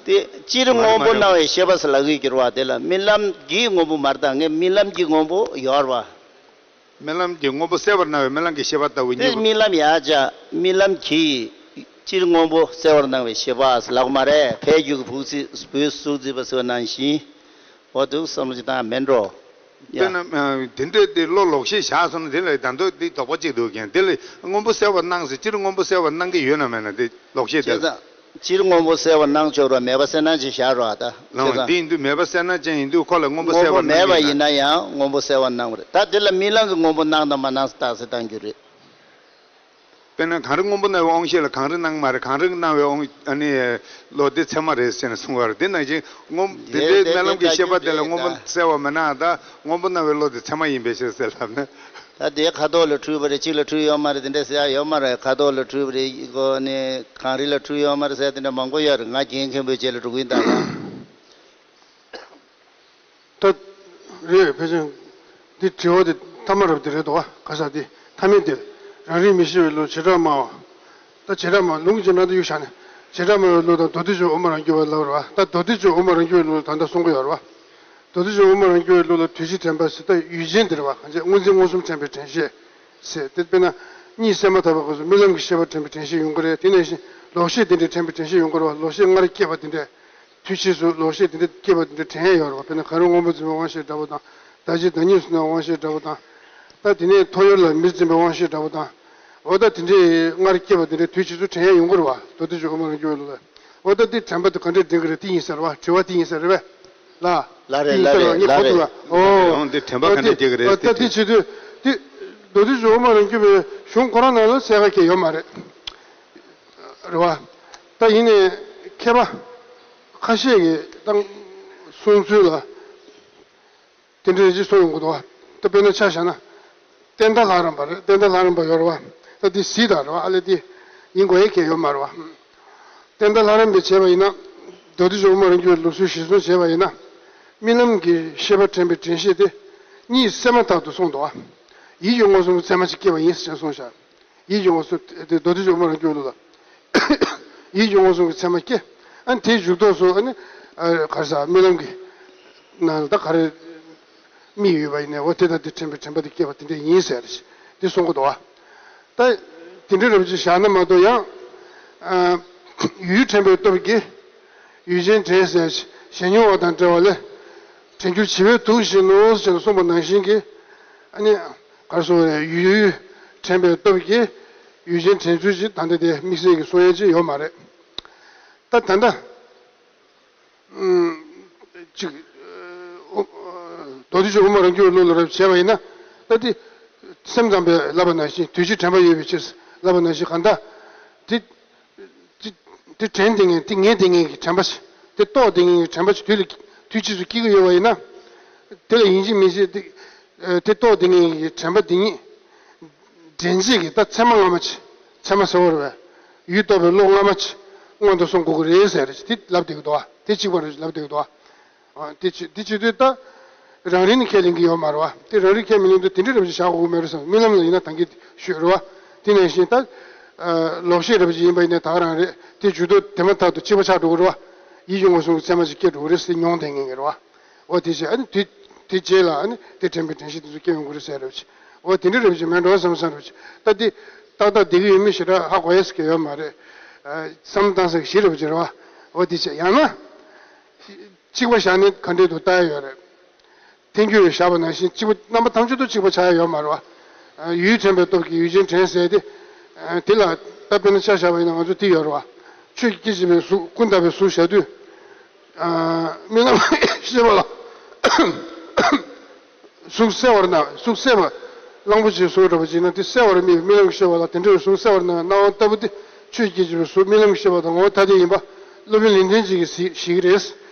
དེ་སྤྱིར་སྔོན་པོ་སྣང་བའི་ཤེས་པ་ཟེར་ལབ་ཀྱི་ཡོད་རེད་པ། དེ་ལ་རྨི་ལམ་གྱི་སྔོན་པོ་མ་རེད་ད། ངས་རྨི་ལམ་གྱི་སྔོན་པོ་ཡོད་རེད་པ། རྨི་ལམ་གྱི་སྔོན་པོ་གསལ་བར་སྣང་བའི་རྨི་ལམ་གྱི་ཤེས་པ་ལྟ་བུ་དེ་གཉིས་པོ། རྨི་ལམ་ཡ་ཅག་རྨི་ལམ་གྱི་སྤྱིར་སྔོན་པོ་གསལ་བར་སྣང་བའི་ཤེས་པ་ཟེར་ལབ་ཀྱི་མ་རེད། ཕའི་རྒྱུད་ཀྱི་བུ་ཚིག་བུའི་གཟུགས་བརྩིས་པ་ཟེར་བ་ནང་བཞིན། འོ་འདུག་བསམ་བློ་ཅིག་བཏང་ཡ་མེད་འགྲོ། ཡ། དཔེར་ན་ཨ་དེ་འདྲས་དེ་བློ་ལོག་ཤེས་བཞག་སོང་ན་དེ་ལ་ད་དུང་དེ་དོགས་པ་གཅིག་འདུག་ཀྱང་། དེ་ལ་སྔོན་པོ་གསལ་བར་སྣང་ཟེར། སྤྱིར་སྔོན་པོ་གསལ་བར་སྣང་གི་ཡོད་ན་མེད་ན་དེ་ལོག་ཤེས་དེ་བྱས་ལ། ཙང་། སྤྱིར་སྔོན་པོ་གསལ་བར་སྣང་ཆོག་ར། མེད་པ་གསལ་སྣང་ཅན་བཞག་རོགས་ཨ་ད། ལའང་བྱས་ཙང་། འདི་ཡིན་དུས་མེད་པ་གསལ་སྣང་ཅན་ཡིན་དུས་ཁོ་ལ་སྔོན་པོ་སྔོན་གསལ་པོ་བར་མེད་པ་སྣང་གི་ཡིན་ན་ཡང་སྔོན་པོ་གསལ་བར་སྣང་བ་རེད། ད་དེ་ལ་རྨི་ལམ་གྱི་སྔོན་པོ་སྣང་དང་མ་སྣང་ཟེར་རྟགས་གསལ་བཏང་རྒྱུ་རེད། དཔེར་ན་གངས་རི་སྔོན་པོ་སྣང་བའི་དབང་ཤེས་ལ་གངས་རི་སྣང་མ་རེད། གངས་རི་སྣང་བའི་དབང་ཨ་ནི་བློ་དེ་ཚད་མ་རེད་ཟེར་ནས་གསུང་བ་རེད། དེ་ནང་བཞིན་སྔོན་དེ་འདྲའི་དེ་རྨི་ལམ་གྱི་དེ་ཤེས་པ་དེ་ལ་ལྟ་སྔོན་པོ་རྒྱུ་དེ་གསལ་བ་མི་སྣང་ད། སྔོན་པོ་སྣང་བའི་བློ་དེ་ཚད་མ་ཡིན་པའི་ཕྱིར་ཟེར་ལབ་ན། ད་དེ་ཁ་དོག་ལ་འཁྲུལ་བ་རེད། གཅིག་ལ་འཁྲུལ་ཡོད་མ་རེད། དེ་འདྲ་ཟེར་ཡ་ཡོད་མ་རེད། ཁ་དོག་ལ་འཁྲུལ་བ་རེད། ཨོ་ནི་གངས་རི་ལ་འཁྲུལ་ཡོད་མ་རེད་ཟེར་དེ་འདྲ་མང་པོ་ཡོད་རེད། ང་རྒན་མཁན་པོའི་རྗེས་ལ་འགྲོ་གི་ཡིན་ད་ཡ། ད་རེད་ཕལ་ཆེར་འདི་དྲི་བ་དེ་ཐ་མ་རབ་དེ་རེད་དོ། ག་ས་དེ་ཐ་མའི་དེ་རང་རིག་མི་ཤེས་པའི་བློ་བྱེ་བྲག་སྨྲ་བ། ད་བྱེ་བྲག་སྨྲ་ལུང་གི་རྗེས་འབྲང་དུ་གཡུག་བཞག་ནས་བྱེ་བྲག་སྨྲ་བའི་བློ་དང་མདོ་སྡེ་སྦྱོར་དབུ་མ་རང་རྒྱུད་པའི་བློ་རེད་བ། ད་མདོ་སྡེ་སྦྱོར་དབུ་མ་རང་རྒྱུད་པའི་བློ་ལ་ད་ལྟ་གསུང་གི་ཡོད་རེད་བ། མདོ་སྡེ་སྦྱོར་དབུ་མ་རང་རྒྱུད་པའི་བློ་ལ་དུས་ཕྱིས་དྲན་པ་ཟེར། ད་ཡུལ་ཅན་དེ་རེད་བ། གང་བྱས་སྔོ་འཛིན་མངོན་སུམ་དྲན་པའི་དྲན་ཤེས་ཟེར། དེ་དཔེར་ན་གཉིད་སད་མ་ཐག་པའི་སྐབས་སུ་རྨི་ལམ་གྱི་ཤེས་པ་དྲན་པའི་དྲན་ཤེས་ཡོང་གི་རེད། དེ་ནང་བཞིན་ལོག་ཤེས་དེ་འདྲའི་དྲན་པའི་དྲན་ཤེས་ཡོང་གི་རེད་བ། ལོག་ཤེས་སྔར་སྐྱེས་པ་དེ་འདྲས། དུས་ཕྱིས་སུ་ལོག་ཤེས་དེ་འདྲ་སྐྱེས་པ་དེ་འདྲ་དྲན་ཡས་ཡོད་རེད་བ། དཔེར་ན་གངས་རི་སྔོན་པོ་འཛིན་པའི་དབང་ཤེས་འདྲ་པོ་དང་། ཟླ་གཅིག་ཟླ་གཉིས་སུ་སྣང་བའི་དབང་ཤེས་འདྲ་པོ་དང་། ད་དེ་ནས་ཐོ་ཡོར་ལ་མི་འཛིན་པའི་དབང་ཤེས་འདྲ་པོ་དང་། འོ་ད་དེ་འདྲའི་སྔར་སྐྱེས་པ་དེ་འདྲ་དུས་ཕྱིས་སུ་དྲན་ཡས་ཡོང་གི་རེད་བ། མདོ་སྡེ་སྦྱོར་དབུ་མ་རང་རྒྱུད་པའི་བློ་ལ། འོ་ད་འདི་དྲན་པ་དེ་ག་འདྲས་འདྲེན་གི་རེད། དེ་ཡིན་ས་རེད་བ། དྲི་བ་དེ་ཡིན་ས་རེད་བས། ལ། ལ་རེད་ལ་རེད་ལ་རེད། ངས་གོ་ཐུབ་ལ། ཨོ། ཡང་འདི་དྲན་པ་ག་འདྲས་སྐྱེ་གི་རེད་ད་དེ་དེ་དྲན། བྱེད་དུས་དེ་མདོ་སྡེ་སྦྱོར་དབུ་མ་རང་རྒྱུད་པའི་གཞུང་ཁོ་རང་ནང་ལ་གསལ་ཁ་སྐྱེ་ཡོད་མ་རེད། རེད་བ། ད་ཡིན་ནའི་མཁས་པ་ཁ་ཤས་ཀྱིས་ད་གསུང་ཚུལ་ལ་དེ་འདྲ་ཅིག་གསུངས་ཡོང་གི་འདུག་བ། ད་དཔེར་ན་ཆ་བཞག་ན། བསྟན་དར་ལྷ་རམས་པ་རེད། བསྟན་དར་ལྷ་རམས་པ་ཡོད་རེད་བ། ད་འདི་གཟིགས་དང་རེད་བ། ཨ་ལས་འདི་ཡིན་དགོས་ཡས་གལ་ཡོད་མ་རེད་བ། བསྟན་དར་ལྷ་རམས་པས་བྱས་པ་ཡིན་ན། མདོ་སྡེ་སྦྱོར་དབུ་མ་རང་རྒྱུད་པའི་ལུགས་སྲོལ་གཞིར་བཟུང་བྱས་པ་ཡིན་ན། རྨི་ལམ་གྱི་ཤེས་པ་དྲན་པའི་དྲན་ཤེས་དེ། གཉིད་སད་མ་ཐག་ཏུ་སོང་འདུག་བ། ཡིད་ཀྱི་མངོན་སུམ་གྱི་ཚད་མ་ཅིག་སྐྱེས་པ་ཡིན་ཟེར་གསུངས་ཤག་ཡིད་ཀྱི་མངོན་སུམ་དེ་མདོ་སྡེ་སྦྱོར་དབུ་མ་རང་རྒྱུད་པའི་ལུགས་ལ། ཡིད་ཀྱི་མངོན་སུམ་གྱི་ཚད་མ་སྐྱེ། ཨ་ནི་དེའི་མཇུག་ཐོགས་སུ་ཨ་ནི། ཨ་ག་རེ་ཟ། རྨི་ལམ་གྱི་ནང་ལ་ད་ག་རེ་རྨིས་ཡོད་པ་ཡིན་ནའི་འོ་དེ་དང་དེ་དྲན་པའི་དྲན་པ་དེ་སྐྱེས་པ་དེ་འདྲ་ཡིན་ཟེར་དེ་གསུང་གི་འདུག་བ། ད་དེ་འདྲའི་རབ་ཅིག་བཞག་ན་མ་གཏོགས་ཡང་། ཨ་ཡུལ་དྲན་པའི་སྟོབས་ཀྱིས་ཡུལ་ཅན་དྲན་ཟེར་ཞེན་མྱོང་བ་དང་བྲལ་བ་ལས། དྲན་འགྱུར་བྱི་བའི་དུག་བཞིན་ནོ་ཞེས་གསུངས་པ་ནང་བཞིན་གྱི། ཨ་ནི། ག་རེ་ཟེར་དགོས་རེད། ཡུལ་དྲན་པའི་སྟོབས་ཀྱིས་ཡུལ་ཅན་དྲན་ཚུལ་ཅིག་ད་ལྟ་དེ་དམིགས་བསལ་གྱི་གསུང་ཡས་ཅིག་ཡོད་མ་རེད། ད་ད་ལྟ་ ཅིག་མདོ་སྡེ་སྦྱོར་དབུ་མ་རང་རྒྱུད་ཀློག་ལ་རབ་བྱས་པ་ཡིན་ན། ད་དེ་སེམས་ཙམ་པས་ལབ་པ་ནང་བཞིན་དུས་ཕྱིས་དྲན་པ་ཡོད་པའི་ཕྱིར་ལབ་པ་ནང་བཞིན་གང་ལྟར་དེ། དེ་དེ་དྲན་བསྡད་མཁན་དེ་ངེས་བསྡད་མཁན་གྱི་དྲན་པ་ཞིག་དེ་རྟོགས་བསྡད་མཁན་གྱི་དྲན་པ་ཞིག་དུས་ལ་དུས་ཕྱིས་སུ་སྐྱེ་གི་ཡོད་པ་ཡིན་ན། དེ་ལ་ཡིན་གཅིག་མིན་གཅིག་དེ་དེ་རྟོགས་བསྡད་མཁན་གྱི་དྲན་པ་འདི་ཉིད། འདྲེན་བྱེད་ཀྱི་ད་ཚད་མ་སྔ་མ་ཅིག་ཚད་མ་ཟེར་བ་རེད་པས། ཡུལ་རྟོགས་པའི་བློ་སྔ་མ་ཅིག་སྔོན་དུ་སོང་དགོས་ཀྱི་རེད་ཟེར་དེ་ལབ་བསྡད་ཀྱི་འདུག་བ། དེ་གཅིག་པ་རེད་ལབ་བསྡད་ཀྱི་འདུག་བ། ཨ། དེ་བྱེད་དེ་བྱེད་དུས་ད། རང་རིག་ནི་ཁས་ལེན་གྱི་ཡོད་མ་རེད་བ། དེ་རང་རིག་ཁས་མི་ལེན་དུས་དེ་འདྲ་རེ་བཞག་དགོས་ཀྱི་མེད་རེད་བསམ། རྨི་ལམ་ལ་ཡིན་ན་ད་གིན་ཤོད་རེད་བ། དེ་ནང་བཞིན་ད། ཨ། ལོག་ཤེས་རེ་བཞིན་ཡིན་པ་ཡིན་ན་ད་ག་རང་རེད། དེ་བྱེད་དུས་དེ་མ་ཐག་ཏུ་གཅིག་པ་ཆགས་འགྲོ་གི་རེད་བ། ཡིད་ཀྱི་མངོན་སུམ་གྱི་ཚད་མ་ཅིག་སྐྱེ་འགྲོ་གི་རེད་ཟེར་མྱོང་བསྡད་མཁན་གྱི་རེད་བ། འོ་དེ་བྱས་ཨ་ནི་དེ་དེ་རྗེས་ལ་ཨ་ནི་དེ་དྲན་པའི་དྲན་ཤེས་དེ་ཚོ་སྐྱེ་ཡོང་གི་རེད་ཟེར་རེ་བཞིན། འོ་དེ་འདྲ་རེ་བཞིན་མེད་འགྲོ་བསམ་བསམ་རེ་བཞིན། ད་དེ་ཏག་ཏག་བསྡད་ཀྱི་ཡོད་མེད་ཞེ་དྲག་ཧ་གོ་ཡས་ཀྱི་ཡོད་མ་རེད། ཨ། བསམ་བཏང་ས་གི་གཞི་རེ་བཞིན་རེད་བ། འོ་དེ་བྱས་ཡང་ན། གཅིག་པ་བཞག་ནས་ག་འདྲས་འདུག་ལྟ་ཡ་ཡོད་རེད། ཐལ་འགྱུར་བཞག་པ་ནང་བཞིན་གཅིག་པ་རྣམ་པ་ཐམས་ཅད་དུ་གཅིག་པ་ཆགས་ཡ་ཡོད་མ་རེད་བ། ཡུལ་དྲན་པའི་སྟོབས་ཀྱིས་ཡུལ་ཅན་དྲན་ཟེར་ཏེ། དེ་ལ་ད་དཔེར་ན་ཆ་བཞག་པ་ཡིན་ན་ང་ཚོ་དེ་ཡོད་རེད་བ། ཆོས་ཀྱི་སྐད་ཅེས་པའི་གཟུགས་ཀུན་བཏགས་པའི་གཟུགས་བཞག་དུས། རྨི་ལམ་ཤེས་པ་ལ། གཟུགས་གསལ་བར་སྣང་། གཟུགས་གསལ་བ། གླང་པོ་ཆེའི་གཟུགས་འདྲ་པོ་ཅིག་ན་དེ་གསལ་བར་རྨིས་པའི་རྨི་ལམ་གྱི་ཤེས་པ་ལ་དེ་འདྲ་བའི་གཟུགས་གསལ་བར་སྣང་བའི་སྣང་བ་ལྟ་བུ་དེ་ཆོས་ཀྱི་སྐད་ཅེས་པའི་གཟུགས་རྨི་ལམ་གྱི་ཤེས་པ་དང་ངོ་བོ་ཐ་དད་ཡིན་པ་སློབ་དཔོན་ལེགས་ལྡན་འབྱེད་ཀྱིས་གཟིགས་ཤིག་རེད།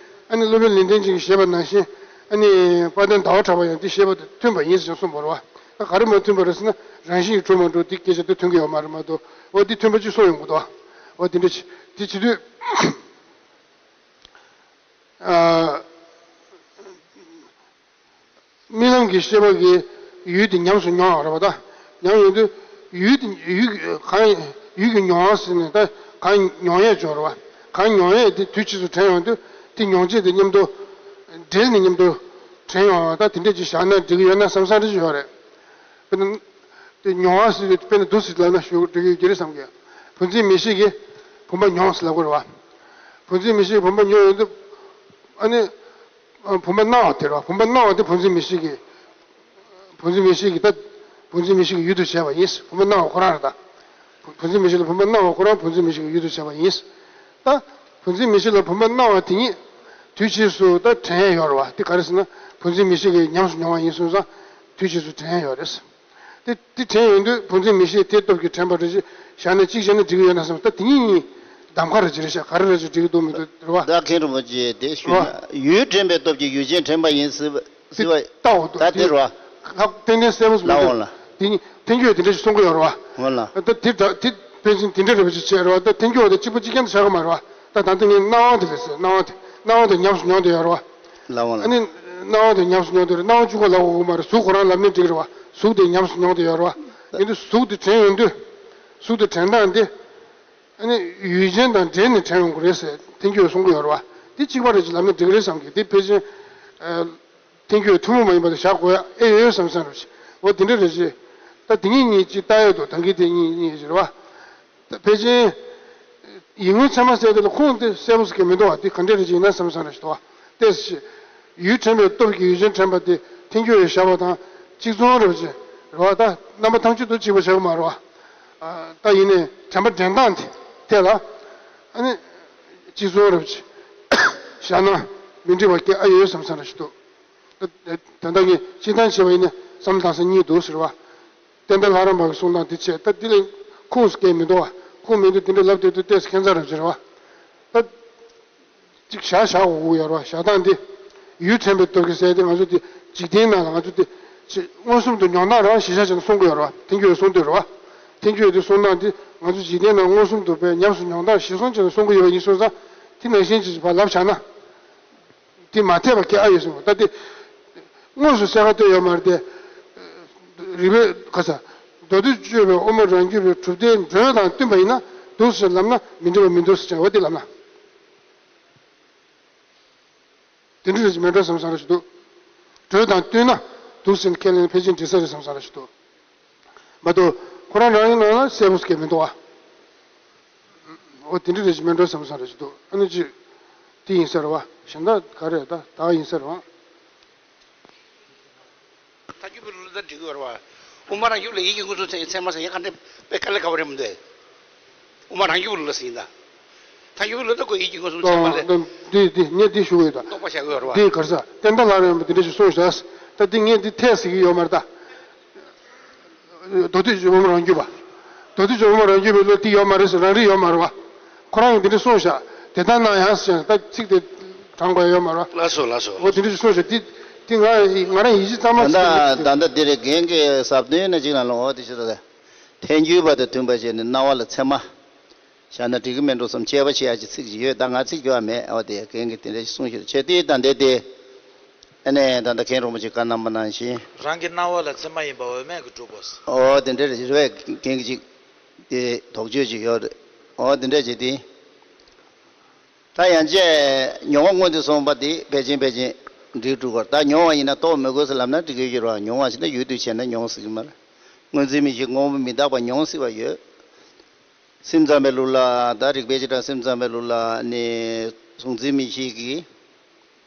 ཨ་ནི་སློབ་དཔོན་ལེགས་ལྡན་འབྱེད་ཀྱིས་བཞེད་པ་ནང་བཞིན་ཨ་ནི་དཔལ་ལྡན་ཟླ་བ་གྲགས་པ་ཡང་དེ་བཞེད་པ་དང་མཐུན་པ་ཡིན་ཟེར་གསུངས་པ་རེད་བ། ད་ག་རེ་མ་མཐུན་པ་རེད་ཟེར་ན་རང་བཞིན་གྱིས་གྲུབ་མ་གྲུབ་དེ་སྐད་ཆ་དེ་མཐུན་གྱི་ཡོད་མ་རེད་མ་གཏོགས། འོ་དེ་མཐུན་པ་ཅིག་གསུངས་ཡོང་གི་འདུག་འོ་དེ་འདྲ་ཅིག་དེ་བྱེད་དུས། ཨ། རྨི་ལམ་གྱི་ཤེས་པ་གིས་ཡུལ་དེ་ཉམས་སུ་མྱོང་བ་རེད་པ། ད་ཉམས་ཡོང་དུས་ཡུལ་དེ་ཡུལ་གང་ཡུལ་གྱི་མྱོང་བ་ཟེར་ནས་ད་གང་མྱོང་ཡས་སྦྱོར་བ། གང་མྱོང་ཡས་དེ་དུས་ཕྱིས་སུ་དྲན་ཡོང་དུས་དེ་མྱོང་བྱེད་དེ་མཉམ་དུ་འབྲེལ་ནས་མཉམ་དུ་དྲན་ཡོང་བ། ད་དེ་འདྲས་ཅིག་བཞག་ན་འགྲིག་གི་ཡོད་ན་བསམ་བསམ་རེ་ཅིག་ཡོད་རེད། དཔེར་ན་དེ་མྱོང་བ་ཟེར་དུས་དཔེར་ན་འདུག་སེ་ལབ་ན་ཞུ་འགྲིག་གི་ཡོད་ཀྱི་རེད་བསམ་གི། བུམ་འཛིན་མིག་ཤེས་ཀྱིས་བུམ་པ་མྱོང་ཟེར་ལབ་དགོས་རེད་བ། བུམ་འཛིན་མིག་ཤེས་ཀྱིས་བུམ་པ་མྱོང་ཡོང་དུས་ཨ་ནི། ཨ། བུམ་པ་སྣང་བ་དེ་རེད་བ། བུམ་པ་སྣང་བ་དེ་བུམ་འཛིན་མིག་ཤེས་ཀྱིས། བུམ་འཛིན་མིག་ཤེས་ཀྱིས་ད། བུམ་འཛིན་མིག་ཤེས་ཀྱི་ཡུལ་དུ་བྱས་པ་ཡིན། བུམ་པ་སྣང་བ་ཁོ་རང་རེད་ད། བུམ་འཛིན་མིག་ཤེས་ལ་བུམ་པ་སྣང་བ་ཁོ་རང་བུམ་འཛིན་མིག་ཤེས་ཀྱི་ཡུལ་དུ་བྱས་པ་ཡིན། ད། བུམ་འཛིན་མིག་ཤེས་ལ་བུམ་པ་སྣང་བ་དེ་ཉིད་དུས་ཕྱིས་སུ་ད་དྲན་ཡས་ཡོད་རེད་བ། དེ་ག་རེ་ཟེར་ན་བུམ་འཛིན་མིག་ཤེས་ཀྱིས་ཉམས་སུ་མྱོང་བ་ཡིན་སོང་ཙང་དུས་ཕྱིས་སུ་དྲན་ཡས་ཡོད་རེད། དེ་དེ་དྲན་ཡོང་དུས་བུམ་འཛིན་མིག་ཤེས་དེའི་སྟོབས་ཀྱིས་དྲན་པ་རེ་ཞིག་བཞག་ན་གཅིག་བྱས་ན་འགྲིག་གི་ཡོད་ན་བསམ། ད་དེ་གཉིས་གཉིས་གདམ་ཁ་རེ་ཅིག་རེད་ཤག་ག་རེ་རེ་ཅིག་འགྲིག་གི་འདུག་མི་འདུག་རེད་བ། ད་མཁན་རིན་པོ་ཆེ་དེ་ཞུས་ན་རེད་བ། ཡུལ་དྲན་པའི་སྟོབས་ཀྱིས་ཡུལ་ཅན་དྲན་པ་ཡིན་ཟེར་བ་ཟེར་བ། ལྟ་འོ་འདུག་ད་དེ་རེད་བ། ལྷག་ཏན་ཏན་གསལ་པོ་ལྟ་འོ་ལ། དེ་གཉིས་ཐལ་འགྱུར་དེ་འདྲ་ཞིག་གསུང་གི་ཡོད་རེད་བ། འོ་ལ། ད་དེ་འདྲ་དེ་ཕན་ཚུན་དེ་འདྲ་རེ་བ་ཅིག་བྱས་རེད་བ། ད་ཐལ་འགྱུར་དེ་གཅིག་པ་གཅིག་རྐྱང་དུ་བཞག་གི་མ་རེད་བ། ད་ད་ལྟ་ངས་སྣང་བ་དེ་རེད་ཟེར། སྣང་བ་དེ་སྣང་བ་དེ་ཉམས་སུ་མྱོང་བསྡད་ཡོད་རེད་བ། ལའོ་ལ། ཨ་ནི་སྣང་བ་དེ་ཉམས་སུ་མྱོང་དེ་རེད། སྣང་བ་གཅིག་པོ་ལབ་དགོས་ཀྱི་མ་རེད། གཟུགས་ཁོ་རང་ལབ་ནས་འགྲིག་རེད་བ། གཟུགས་དེ་ཉམས་སུ་མྱོང་དེ་ཡོད་རེད་བ། ཡིན་དུས་གཟུགས་དེ་དྲན་ཡོང་དུས། གཟུགས་དེ་དྲན་སྟངས་དེ། ཨ་ནི་ཡུལ་ཅན་དང་འབྲེལ་ནས་དྲན་ཡོང་གི་རེད་ཟེར་ཐལ་འགྱུར་གསུང་གི་ཡོད་རེད་བ། དེ་གཅིག་པ་རེད་ཅེས་ལབ་ན་འགྲིག་གི་རེད་བསམ་གི། དེ་ཕལ་ཆེར། ཨ། ཐལ་འགྱུར་ཐུན་མོང་མ་ཡིན་པ་དེ་བཞག་དགོས་ཡ་ཨེ་ཡོད་བསམ་བསམ་རེད། འོ་དེ་འདྲ་རེད་ཅེས། ད་དེ་གཉིས་གཉིས་ཅིག་ལྟ་ཡོད་དོ། ད་གིན་དེ་གཉིས་གཉིས་རེད་བ། ད་ཕལ་ཆེར། ཡིད་མངོན་ཚད་མ་ཟེར་དེ་ལ་ཁུངས་དེ་གསལ་པོ་ཟེར་གི་མི་འདུག་བ། དེ་ག་འདྲས་རེད་ཅེས་ཡིན་ན་བསམ་བསམ་རེད་ཅེས་དོ། ཏོག་ཙམ། ཡུལ་དྲན་པའི་སྟོབས་ཀྱིས་ཡུལ་ཅན་དྲན་པ་དེ་ཐལ་འགྱུར་བའི་བཞག་པ་དང་གཅིག་མཚུངས་རེད་ཅེས་རེད་བ། ད་རྣམ་པ་ཐམས་ཅད་དུ་གཅིག་པ་བཞག་གི་མ་རེད་བ། ཨ། ད་ཡིན་ནའི་དྲན་པ་འདྲེན་སྟངས་དེ་དེ་ལ། ཨ་ནི། གཅིག་མཚུངས་རེད་ཅེས་བཞག་ན་མི་འགྲིག་པ་སྐད་ཨ་ཡོད་བསམ་བསམ་རེད་ཅེས་དོ། ད་ད་ལྟ་ངས་སྤྱིར་བཏང་བྱས་པ་ཡིན་ན་བསམ་བློ་བཏང་ས་གཉིས་འདུག་ཟེར་བ། བསྟན་པའི་ལྷ་རམས་པ་གི་གསུང་སྟངས་འདི་བྱས། ད་འདི་ལ་ཁུངས་སུ་སྐྱེལ་མི་འདུག་བ། ཁུངས་མི་འདུག་དེ་འདྲ་ལབ་སྡོད་དུས་ཏོག་ཙམ་ཁྱད་མཚར་རེ་བྱེད་རེད་བ། ད་ཅིག་བཞག་བཞག་དགོས་ཀྱི་ཡོད་རེད་བ། བཞག་སྟངས་འདི། ཡུལ་དྲན་པའི་སྟོབས་ཀྱིས་ཟེར་ཏེ་ང་ཚོ་འདི་འཇིག་རྟེན་ནང་ལ་ང་ཚོ་འདི་ཅིག་མངོན་སུམ་དུ་མྱོང་སྟངས་རང་གཞི་བཞག་བྱས་ནས་གསུང་གི་ཡོད་རེད་བ། ཐལ་འགྱུར་གསུང་དུས་རེད་བ། ཐལ་འགྱུར་འདི་གསུང་སྟངས་འདི་ང་ཚོ་འཇིག་རྟེན་ནང་མངོན་སུམ་དུ་བས་ཉམས་སུ་མྱོང་སྟངས་གཞིར་བཟུང་བྱས་ནས་གསུང་གི་ཡོད་པ་ཡིན་སོང་ཙང་། དེ་ནང་བཞིན་ཅིག་ཕར་ལབ་བཞག་ན། དེ་མ་འཐད་པ་སྐད་ཨ་ཡོད་གསུངས། ད་དེ་དངོས་སུ་གསལ་ཁ་བཏོད་ཡོད་མ་རེད་དེ། རིགས་པའི་ཁ་ས། མདོ་སྡེ་སྤྱོད་པའི་དབུ་མ་རང་རྒྱུད་པའི་གྲུབ་མཐའི་འགྲོས་དང་བསྟུན་པ་ཡིན་ན་འདུག་ཟེར་ལབ་ན་མི་འགྲིག་པ་མི་འདུག་ཟེར་བྱ་བ་དེ་ལབ་ན། དེ་འདྲ་རེད་ཅེས་མེད་འགྲོ་བསམ་བསམ་ར་ཞིག་འདུག་འགྲོས་དང་བསྟུན་ན་འདུག་ཟེར་ཁས་ལེན་ཕལ་ཆེར་འགྲིག་ས་རེད་བསམ་བསམ་ར་ཞིག་འདུག་མ་གཏོགས་ཁོ་རང་རང་ཡིན་ནང་ན་གསལ་པོ་སྐད་མི་འདུག་ཨ། འོ་དེ་འདྲ་རེད་ཅེས་མེད་འགྲོ་བསམ་བསམ་ར་ཞིག་འདུག་ཨ་ནི་ཅི། དེ་ཡིན་ས་རེད་བ། གཞན་དག་ག་རེ་ད་ད་ཡིན་ས་རེད་བ། ཐལ་འགྱུར་བའི་ལུགས་ལ་འགྲིག་གི་ཡོད་རེད་བ། དབུ་མ་རང་རྒྱུད་ལ་ཡིད་ཀྱི་མངོན་སུམ་ཚད་ཚད་མ་ཟེར་ཡ་ག་འདྲ་དཔེ་དཀའ་ལས་ཁག་པོ་རེད་མི་འདུག་དབུ་མ་རང་རྒྱུད་ལ་ཟེར་ཡིན་ད། ཐལ་འགྱུར་བའི་བློ་ལྟ་དགོས་ཡིན་གྱི་ངོ་སྲུང་བྱས་པ་ལས། འདི་འདི་ངས་འདི་ཞུ་གི་ཡོད་ད། རྟོགས་པ་བཞག་གི་ཡོད་རེད་བ། འདི་ག་རེ་ཟ། བསྟན་དར་ལགས་རེད་འདི་འདྲ་ཞིག་གསུངས་བཞག་ད་འདི་ངས་འདི་འཐད་ཟེར་གྱི་ཡོད་མ་རེད་ད། མདོ་སྡེ་ཇོ་མོ་རང་རྒྱུད་པ། མདོ་སྡེ་ཇོ་མོ་རང་རྒྱུད་པའི་བློ་འདི་ཡོད་མ་རེད་ཟེར་རང་རིག་ཡོད་མ་རེད་བ། ཁོ་རང་གིས་འདི་འདྲ་གསུངས་བཞག་དེ་ལྟར་སྣང་ཡང་ཟེར་ད་ཚིག་དེ་དྲངས་པ་ཡོད་མ་རེད་བ། ལགས་སོ་ལགས་སོ། འོ་འདི་འདྲ་ཞིག་གསུངས་བཞག་འདི་འདི་ང་ང་རང་ཡིད་ཆེས་གཙང་མ་ད་ཟེར་ད་ལྟ་འདི་རེད། རྒན་གྱི་ཟབ་དོན་ནི་གཅིག་ལ་ལོང་འོ་དེ་ཞིག་ད་ཐལ་འགྱུར་བ་དང་མཐུན་པ་བྱས་ནས་སྣང་བ་ལ་ཚད་མ། བཞག་ན་འགྲིག་གི་མེད་འགྲོ་བསམ་དཔྱད་པ་བྱེད་ཡ་ཅིག་ཚིག་ཅིག་ཡོད་ད། ང་ཚིག་སྐྱོ་བ་མེད། འོ་དེ་རྒན་གྱིས་དེ་འདྲ་ཞིག་གསུངས་ཤོར་བྱས་ཏེ་ད་འདི་དེ་ཨ་ནས་ད་ལྟ་མཁན་རིན་པོ་ཆེ་བཀའ་གནང་པ་ནང་བཞིན། རང་གི་སྣང་བ་ལ་ཚད་མ་ཡིན་པ་འོས་མེད་ཀྱི་གྲུབ་པོ། འོ་དེ་འདྲ་རེད་བས། རྒན་གྱིས་ཅིག་དེ་དོགས་གཅོད་ཅིག་ཡོད་རེད། འོ་དེ་འདྲ་བྱས་ཏེ། ད་ཡང་ཅིག་མྱོང་བ་སྔོན་དུ་སོང་བ་དེ་ཕལ་ཆེར་ཕལ་ཆེར་འགྲིག་འགྲོ་གི་རེད། ད་མྱོང་བ་ཡིན་ན་རྟོགས་མི་དགོས་ཟེར་ལབ་ན་འགྲིག་གི་ཡོད་རེད་བ། མྱོང་བ་ཞིག་ན་ཡུལ་དུ་བྱས་ན་མྱོང་སྲིད་ཀྱི་མ་རེད། སྔོན་འཛིན་མིག་ཤེས་དངོས་པོ་མི་རྟག་པ་མྱོང་སྲིད་པ་ཡོད། སེམས་ཙམ་པའི་ལུགས་ལ་ད་རིགས་པས་བྱེ་བྲག་སེམས་ཙམ་པའི་ལུགས་ལ་ནི་གཟུང་འཛིན་མིག་ཤེས་ཀྱིས་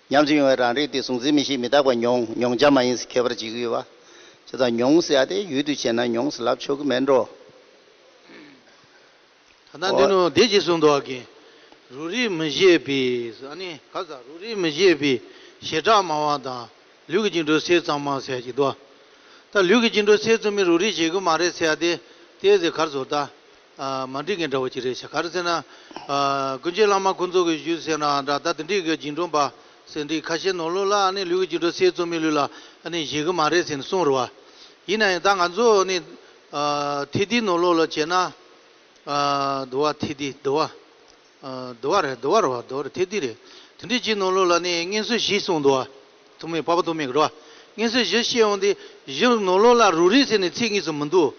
ཉམས་སུ་མྱོང་བའི་རང་རིག་དེ་གཟུང་འཛིན་མིག་ཤེས་མི་རྟག་པ་མྱོང་མྱོང་བྱ་མ་ཡིན་ཟེར་ཁྱད་པར་འབྱེད་ཀྱི་ཡོད་པ། བྱས་ཙང་མྱོང་ཟེར་ཡ་དེ་ཡུལ་དུ་བྱས་ན་མྱོང་ཟེར་ལབ་ཆོག་གི་མེད་འགྲོ། ད་ལྟ་འདི་ནང་འདི་ཅིག་གསུངས་འདུག་ག་རང་རིག་མི་བཞེད་པའི་ཨ་ནི་ག་ས་རང་རིག་མི་བཞེད་པའི་བྱེ་བྲག་སྨྲ་བ་དང་ལུས་ཀྱི་རྒྱུ་འགྲོ་སེམས་ཙམ་མ་ཟེར་གྱི་འདུག་ད་ལུས་ཀྱི་རྒྱུ་འགྲོ་སེམས་ཙམ་མའི་རང་རིག་བྱེད་ཀྱི་མ་རེད་ཟེར་ཡ་དེ་དེ་ཟེར་ག་རེ་ཟེར་ད། ཨ་མ་འགྲིག་མཁན་འདྲ་བོ་ཅིག་རེད་ཤག་ག་རེ་ཟེར་ན། ཨ་ཀུན་མཁྱེན་བླ་མ་ཁོང་ཚོ་གི་ཞུས་ཟེར་ན་འདྲ་ད་དེ་འདྲའི་གི་རྒྱུ་འགྲོ་པ་ཟེར་འདྲའི་ཁ་ཤས་ནང་ལོགས་ལ་ཨ་ནི་ལུས་ཀྱི་རྒྱུ་འགྲོ་སེམས་ཙམ་མའི་ལུགས་ལ་ཨ་ནི་བྱེད་ཀྱི་མ་རེད་ཟེར་ནས་གསུངས་རེད་བ། ཡིན་ན་ཡང་ད་ང་ཚོ་ནི་ཨ་ཐེ་དེའི་ནང་ལོགས་ལ་བྱས་ན། ཨ་དུ་བ་ཐེ་དེ་དུ་བ། ཨ་དུ་བ་རེད་དུ་བ་རེད་བ་དུ་བ་རེད་ཐེ་དེ་རེད། དེ་འདྲའི་ཅིག་ནང་ལོགས་ལ་ནི་མངོན་སུམ་བཞི་གསུངས་འདུག་བ། ཐུགས་སྨོན་འཕགས་པ་ཐུགས་སྨོན་གྱི་རེད་བ། མངོན་སུམ་བཞི་བཤད་འོང་དུས་བཞི་ནང་ལོགས་ལ་རང་རིག་ཟེར་ནས་ཚིག་གཉིས་སུ་མི་འདུག་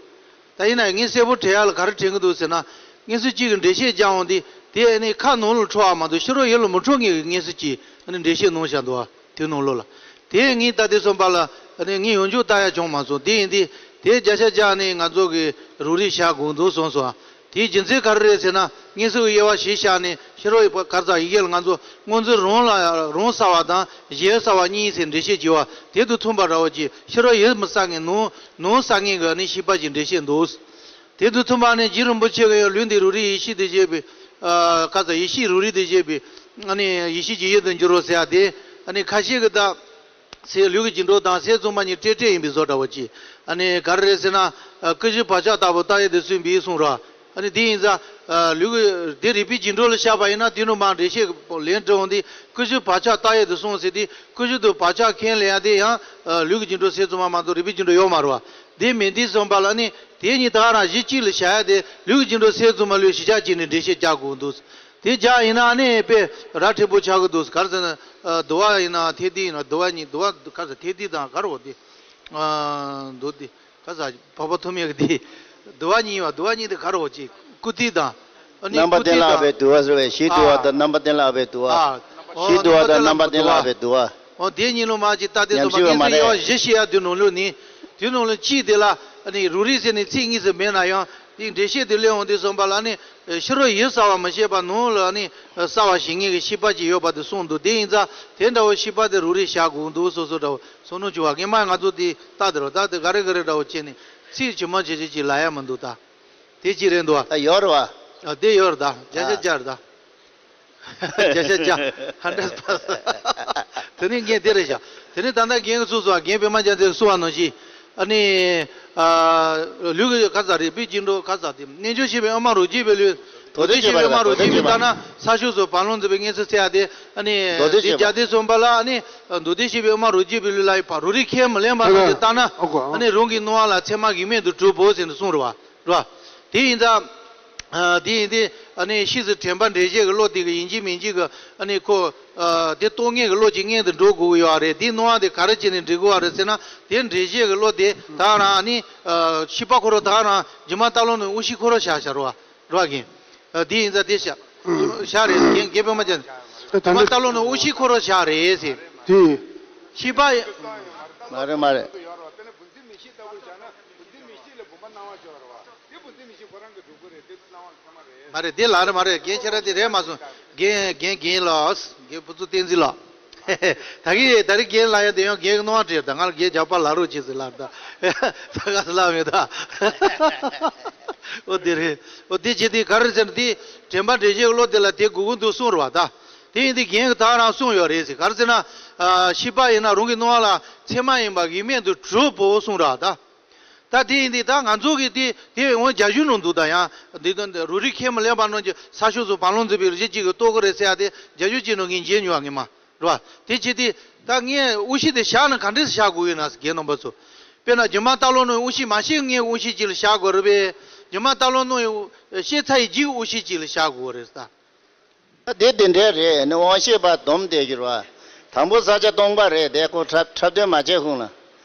ད་ཡིན་ན་ངས་གསལ་པོ་དྲན་ཡག་ལ་ག་རེ་དྲན་གྱི་འདུག་ཟེར་ན། མངོན་སུམ་གཅིག་གི་འགྲེལ་བཤད་རྒྱག་འོང་དུས་དེ་ནི་ཁ་ནང་ལ་འཕྲོ་བ་མ་གཏོགས་ཕྱི་རོལ་ཡུལ་ལ་མི་འཕྲོ་ངེས་ཀྱི་མངོན་སུམ་གཅིག་ནི་འགྲེལ་བཤད་གནང་བཞག་འདུག་བ། དེའི་ནང་ལོགས་ལ། དེ་ངས་ལྟ་དུས་ཙམ་པ་ལ་ངས་ཡོངས་རྫོགས་ལྟ་ཡག་བྱུང་མ་སོང་། དེ་ཡིན་དུས་དེ་བརྒྱ་ཆ་བརྒྱ་ནི་ང་ཚོ་གི་རང་རིག་བཞག་དགོས་འདུག་གསུངས་སོང་། དེའི་རྒྱུ་མཚན་ག་རེ་རེད་ཟེར་ན་མངོན་སུམ་གྱི་དབྱེ་བ་བཞི་བཞག་ནས་ཕྱི་རོལ་ཡུལ་ག་རེ་ཟ་ཡི་གེ་ལ་ང་ཚོ་སྔོ་འཛིན་རང་ལ་རང་གསལ་བ་དང་གཞན་གསལ་བ་གཉིས་ཟེར་འགྲེལ་བཤད་བགྱི་བ་དེ་དང་མཐུན་པ་འདྲ་བོ་ཅིག་ཕྱི་རོལ་ཡུལ་མི་གསལ་ངེས་ནང་ནང་གསལ་ངེས་ཀྱི་ནི་ཤེས་པ་ཅིག་འགྲེལ་བཤད་འདུག་དེ་དང་མཐུན་པ་ནི་རྗེ་རིན་པོ་ཆེ་གིས་ཡང་ལུས་འདི་རང་རིག་ཡེ་ཤེས་དང་བཅས་པའི་ཨ་ག་རེ་ཟ་ཡེ་ཤེས་རང་རིག་དང་བཅས་པའི་ཨ་ནི་ཡེ་ཤེས་ཀྱི་ཡུལ་དུ་འགྱུར་རོ་ཟེར་ཡ་དེ་ཨ་ནི་ཁ་ཤས་ཀྱིས་ད། སའི་ལུས་ཀྱི་རྒྱུ་འགྲོ་དང་སའི་བཙོན་པ་གཉིས་སྤྲེལ་སྤྲེལ་ཡིན་པའི་བཟོ་འདྲ་བོ་ཅིག་ཨ་ནི་ག་རེ་རེད་ཟེར་ན། ཨ་ཀུན་གཞི་བག་ཆགས་ལྟ་བུ་རྟགས་ཡོད་དུ་གསུངས་པའི་གསུང་ར། ཨ་ནི་དེ་ཡིན་ཙང་། ཨ་ལུས་ཀྱི་དེ་རིག་པའི་རྒྱུ་འགྲོ་ལ་བཞག་པ་ཡིན་ན་དེ་ནི་མར་འགྲེལ་བཤད་ལན་སྤྲད་འོང་དུས་ཀུན་གཞི་བག་ཆགས་རྟགས་ཡོད་དུ་གསུངས་ཟེར་དུས་ཀུན་གཞི་དང་བག་ཆགས་ཁས་ལེན་ཡ་དེ་ཡང་ཨ་ལུས་ཀྱི་རྒྱུ་འགྲོ་སའི་བཙོན་པ་མ་གཏོགས་རིག་པའི་རྒྱུ་འགྲོ་ཡོད་མ་རེད་བ། དེ་མིན་དུས་ཙམ་པ་ལ་ནི་དེ་གཉིས་ད་ག་རང་གཞི་གཅིག་ལ་བཞག་ཡ་དེ་ལུས་ཀྱི་རྒྱུ་འགྲོ་སའི་བཙོན་པ་ལུས་གཞི་ཆགས་གཅིག་ནས་འགྲེལ་བཤད་རྒྱག་དགོས་འདུག་དེ་རྒྱག་ཡིན་ན་ནི་དཔེ་ར་འཕྲོད་པོ་ཆགས་ཀྱི་འདུག་ག་རེ་ཟེར་ན། ཨ་དུ་བ་ཡིན་ན་ཐེ་དེ་ཡིན་ན་དུ་བ་གཉིས་དུ་བ་ག་རེ་ཟེར་ཐེ་དེ་དང་ག་རེ་འོ་དེ། ཨ་འདུག་དེ་ག་རེ་ཟེར་འཕགས་པ་ཐོགས་མེད་ཀྱི་དེ། དུ་བ་གཉིས་པ་དུ་བ་གཉིས་དེ་ག་རེ་འོ་ཅིག་ཀུ་ཏི་དང་། ཨ་ནི་རྣམ་པ་ཀུ་ཏི་གཏན་ལ་དབབ་དང་། པའི་དུ་བ་ཟེར་བས་གཞི་དུ་བ་ཨ། དང་རྣམ་པ་གཏན་ལ་དབབ་པའི་དུ་བ། ཨ། ཨོ་གཞི་དུ་བ་དང་རྣམ་པ་གཏན་ལ་དབབ་པའི་དུ་བ། ཨོ་དེ་གཉིས་ལོ་མ་ཅིག་ལྟ་དུས་ཙམ་པ་ཉམས་ཞིབ་མངོན་སུམ་མ་རེད། དབྱེ་བ་བཞི་བཤད་ཡ་དུས་ནང་ལོགས་ནི། དུས་ནང་ལོགས་གཅིག་དེ་ལ་ཨ་ནི་རང་རིག་ཟེར་ནས་ཚིག་གཉིས་སུ་མེད་ན་ཡང་དེ་འགྲེལ་བཤད་དེ་ལས་འོང་དུས་ཙམ་པ་ལ་ནི་ཕྱི་རོལ་ཡུལ་གསལ་བ་མི་བྱེད་པ་ནང་ལ་ཨ་ནི་གསལ་བ་བྱེད་ངེས་ཀྱི་ཤེས་པ་ཅིག་ཡོད་པ་དེ་གསུངས་འདུག་དེ་ཡིན་ཙང་དེ་འདྲ་བོ་ཤེས་པ་དེ་རང་རིག་བཞག་དགོས་འདུག་སོ་སོ་འདྲ་བོ་བསམ་མནོ་བྱུང་བ་ངས་མ་ང་ཚོ་དེ་ལྟ་དེ་རོ་ད་དེ་ག་རེ་ག་རེ་འདྲ་བོ་བྱས་ནས་ཚིག་ཇི་མ་ཇི་བཞིན་ཅིག་ལབ་ཡ་མི་འདུག་ད། དེ་ཅི་རེད་འདུག་ད་ཡོད་རེད་བ། ཨ་དེ་ཡོད་རེད་ད་བརྒྱ་ཆ་ཨ། བརྒྱ་རེད་ད། བརྒྱ་ཆ་བརྒྱ། ཧན་ཌེཌ་པར་སེན་ཊི། དེ་ནས་ངས་དེ་རེད་བཞག་དེ་ནས་ད་ལྟ་རྒན་གྱིས་གསུངས་སོང་རྒན་པད་མ་རྒྱལ་མཚན་གསུངས་པ་ནང་བཞིན། ཨ་ནི། ཨ་ལུས་ཀྱི་ག་རེ་ཟ་རིག་པའི་རྒྱུ་འགྲོ་ག་རེ་ཟ་དེ་རྣལ་འབྱོར་ཤེས་པའི་དབུ་མ་རང་རྒྱུད་པའི་ལུས། མདོ་སྡེ་ཤེས་པའི་དབུ་མ་རང་རྒྱུད་པའི་ལྟ་ན་ས་ཕྱོགས་སུ་བར་ལམ་འཛིན་པའི་མངོན་སུམ་ཟེར་ཡ་དེ་ཨ་ནི། མདོ་སྡེ་ཤེས་པ། དེ་རྒྱ་སྡེ་གསུམ་པ་ལ་ཨ་ནི། མདོ་སྡེ་ཤེས་པའི་དབུ་མ་རང་རྒྱུད་པའི་ལུས་ལ་ཡི་བ་རང་རིག་ཁས་མི་ལེན་པ་རྣམས་ཀྱིས་ལྟ་ན་ཨ་ནི་རང་གི་སྣང་བ་ལ་ཚད་མ་གེགས་མེད་དུ་གྲུབ་བོ་ཟེར་ནས་གསུངས་རེད་བ། རེད་བ། དེ་ཡིན་ཙང་། ཨ་དེ་ཡིན་དུས་ཨ་ནི་ཕྱིས་སུ་དྲན་པ་འགྲེལ་བཤད་ཀྱི་བློ་དེ་གི་ཡིན་གཅིག་མིན་གཅིག་གི་ཨ་ནི་ཁོ། ཨ་དེ་རྟོགས་ངེས་ཀྱི་བློ་གཅིག་མངོན་དུ་འགྲོ་དགོས་ཀྱི་ཡོད་རེད། དེའི་སྣང་བ་དེ་ག་རེ་བྱས་ནས་འགྲིག་དགོས་པ་རེད་ཟེར་ན་དེ་འགྲེལ་བཤད་ཀྱི་བློ་དེ་ད་ག་རང་ཨ་ནི། ཨ་ཤེས་པ་ཁོ་རང་ད་ག་རང་སྒྱུ་མ་ལྟ་ལོང་ནས་དབང་ཤེས་ཁོ་རང་བཞག་བཞག་རེད་བ། རེད་བ་རྒན། ཨ་དེ་ཡིན་ཙང་དེ་བཞག་བཞག་རེད་རྒན་རྒན་པད་མ་ཅན། སྒྱུ་མ་ལྟ་ལོང་ནས་དབང་ཤེས་ཁོ་རང་བཞག་རེད་ཟེར། དེ། ཤེས་པ། མ་རེད་མ་རེད། མ་རེད་དེ་ལགས་རེད་མ་རེད། རྒན་ཁྱེད་རང་དེ་རེད་མ་སོང་། རྒན་རྒན་རྒན་ལགས། རྒན་བུ་ཚོ་བསྟན་འཛིན་ལགས། ད་གི་ད་རེས་རྒན་ལགས་ཡང་དེ་ཡང་རྒན་གི་སྣང་བ་བྲིས་ད་ང་ལ་རྒན་རྒྱག་པ་ལ་རོགས་བྱེད་ཟེར་ལགས་ད། ད་ག་ཟེར་ལགས་མེད་ད། འོ་དེ་རེད། འོ་དེ་བྱེད་དུས་ག་རེ་ཟེར་ན། དེ་དྲན་པ་འདྲེན་བྱེད་ཀྱི་བློ་དེ་ལ་དེ་དགོས་ཀྱི་འདུག་གསུངས་རེད་བ་ད། དེ་ཡིན་དུས་རྒན་གྱིས་ད་རང་གསུངས་ཡོད་རེད་ཟེར། ག་རེ་ཟེར་ན། ཨ། ཤེས་པ་ཡིན་ན་རང་གི་སྣང་བ་ལ་ཚད་མ་ཡིན་པ་གེགས་མེད་དུ་གྲུབ་བོ་གསུངས་རེད་བ་ད། ད་དེ་ཡིན་དུས་ད་ང་ཚོ་གིས་དེ་དེ་འོང་རྒྱ་གཞུང་ནང་འདུག་ད། ཡང་འདི་དོན་དེ་རུ་རིག་ཁས་མི་ལེན་པ་རྣམས་ཀྱིས་ས་ཕྱོགས་སུ་བང་ལོང་འཛིན་པའི་རིག་བྱེད་ཅིག་གིས་རྟོགས་ཀྱི་རེད་ཟེར་ཡ་དེ་རྒྱ་གཞུང་ཅིག་ནང་ངས་མཇལ་མྱོང་བ་ངས་མ། རེད་བ། དེ་བྱེད་དུས་ད་ངས་དབང་ཤེས་དེ་བཞག་ན་ག་འདྲས་སེ་བཞག་དགོས་ཡོད་ན་ཟེར། རྒན་རྣམ་པ་ཚོ། དཔེར་ན་སྒྱུ་མ་ལྟ་ཀློག་ནང་དབང་ཤེས་མ་ཤེས་ངས་དབང་ཤེས་གཅིག་ལ་བཞག་དགོས་རེད་པས། སྒྱུ་མ་ལྟ་ཀློག་ནང་ཤེས་ཚར་ཡི་རྗེས་དབང་ཤེས་གཅིག་ལ་བཞག་དགོས་རེད་ད། ད་དེ་དེ་འདྲས་རེད། ནི་དབང་ཤེས་པ་སྡོམ་བསྡད་རྒྱུ་རེད་བ། དང་པོ་ས་ཆ་སྟོང་པ་རེད། དེ་ཁོ་འཁྲབ་འཁྲབ་སྟོན་མ་བྱས་གོང་ལ།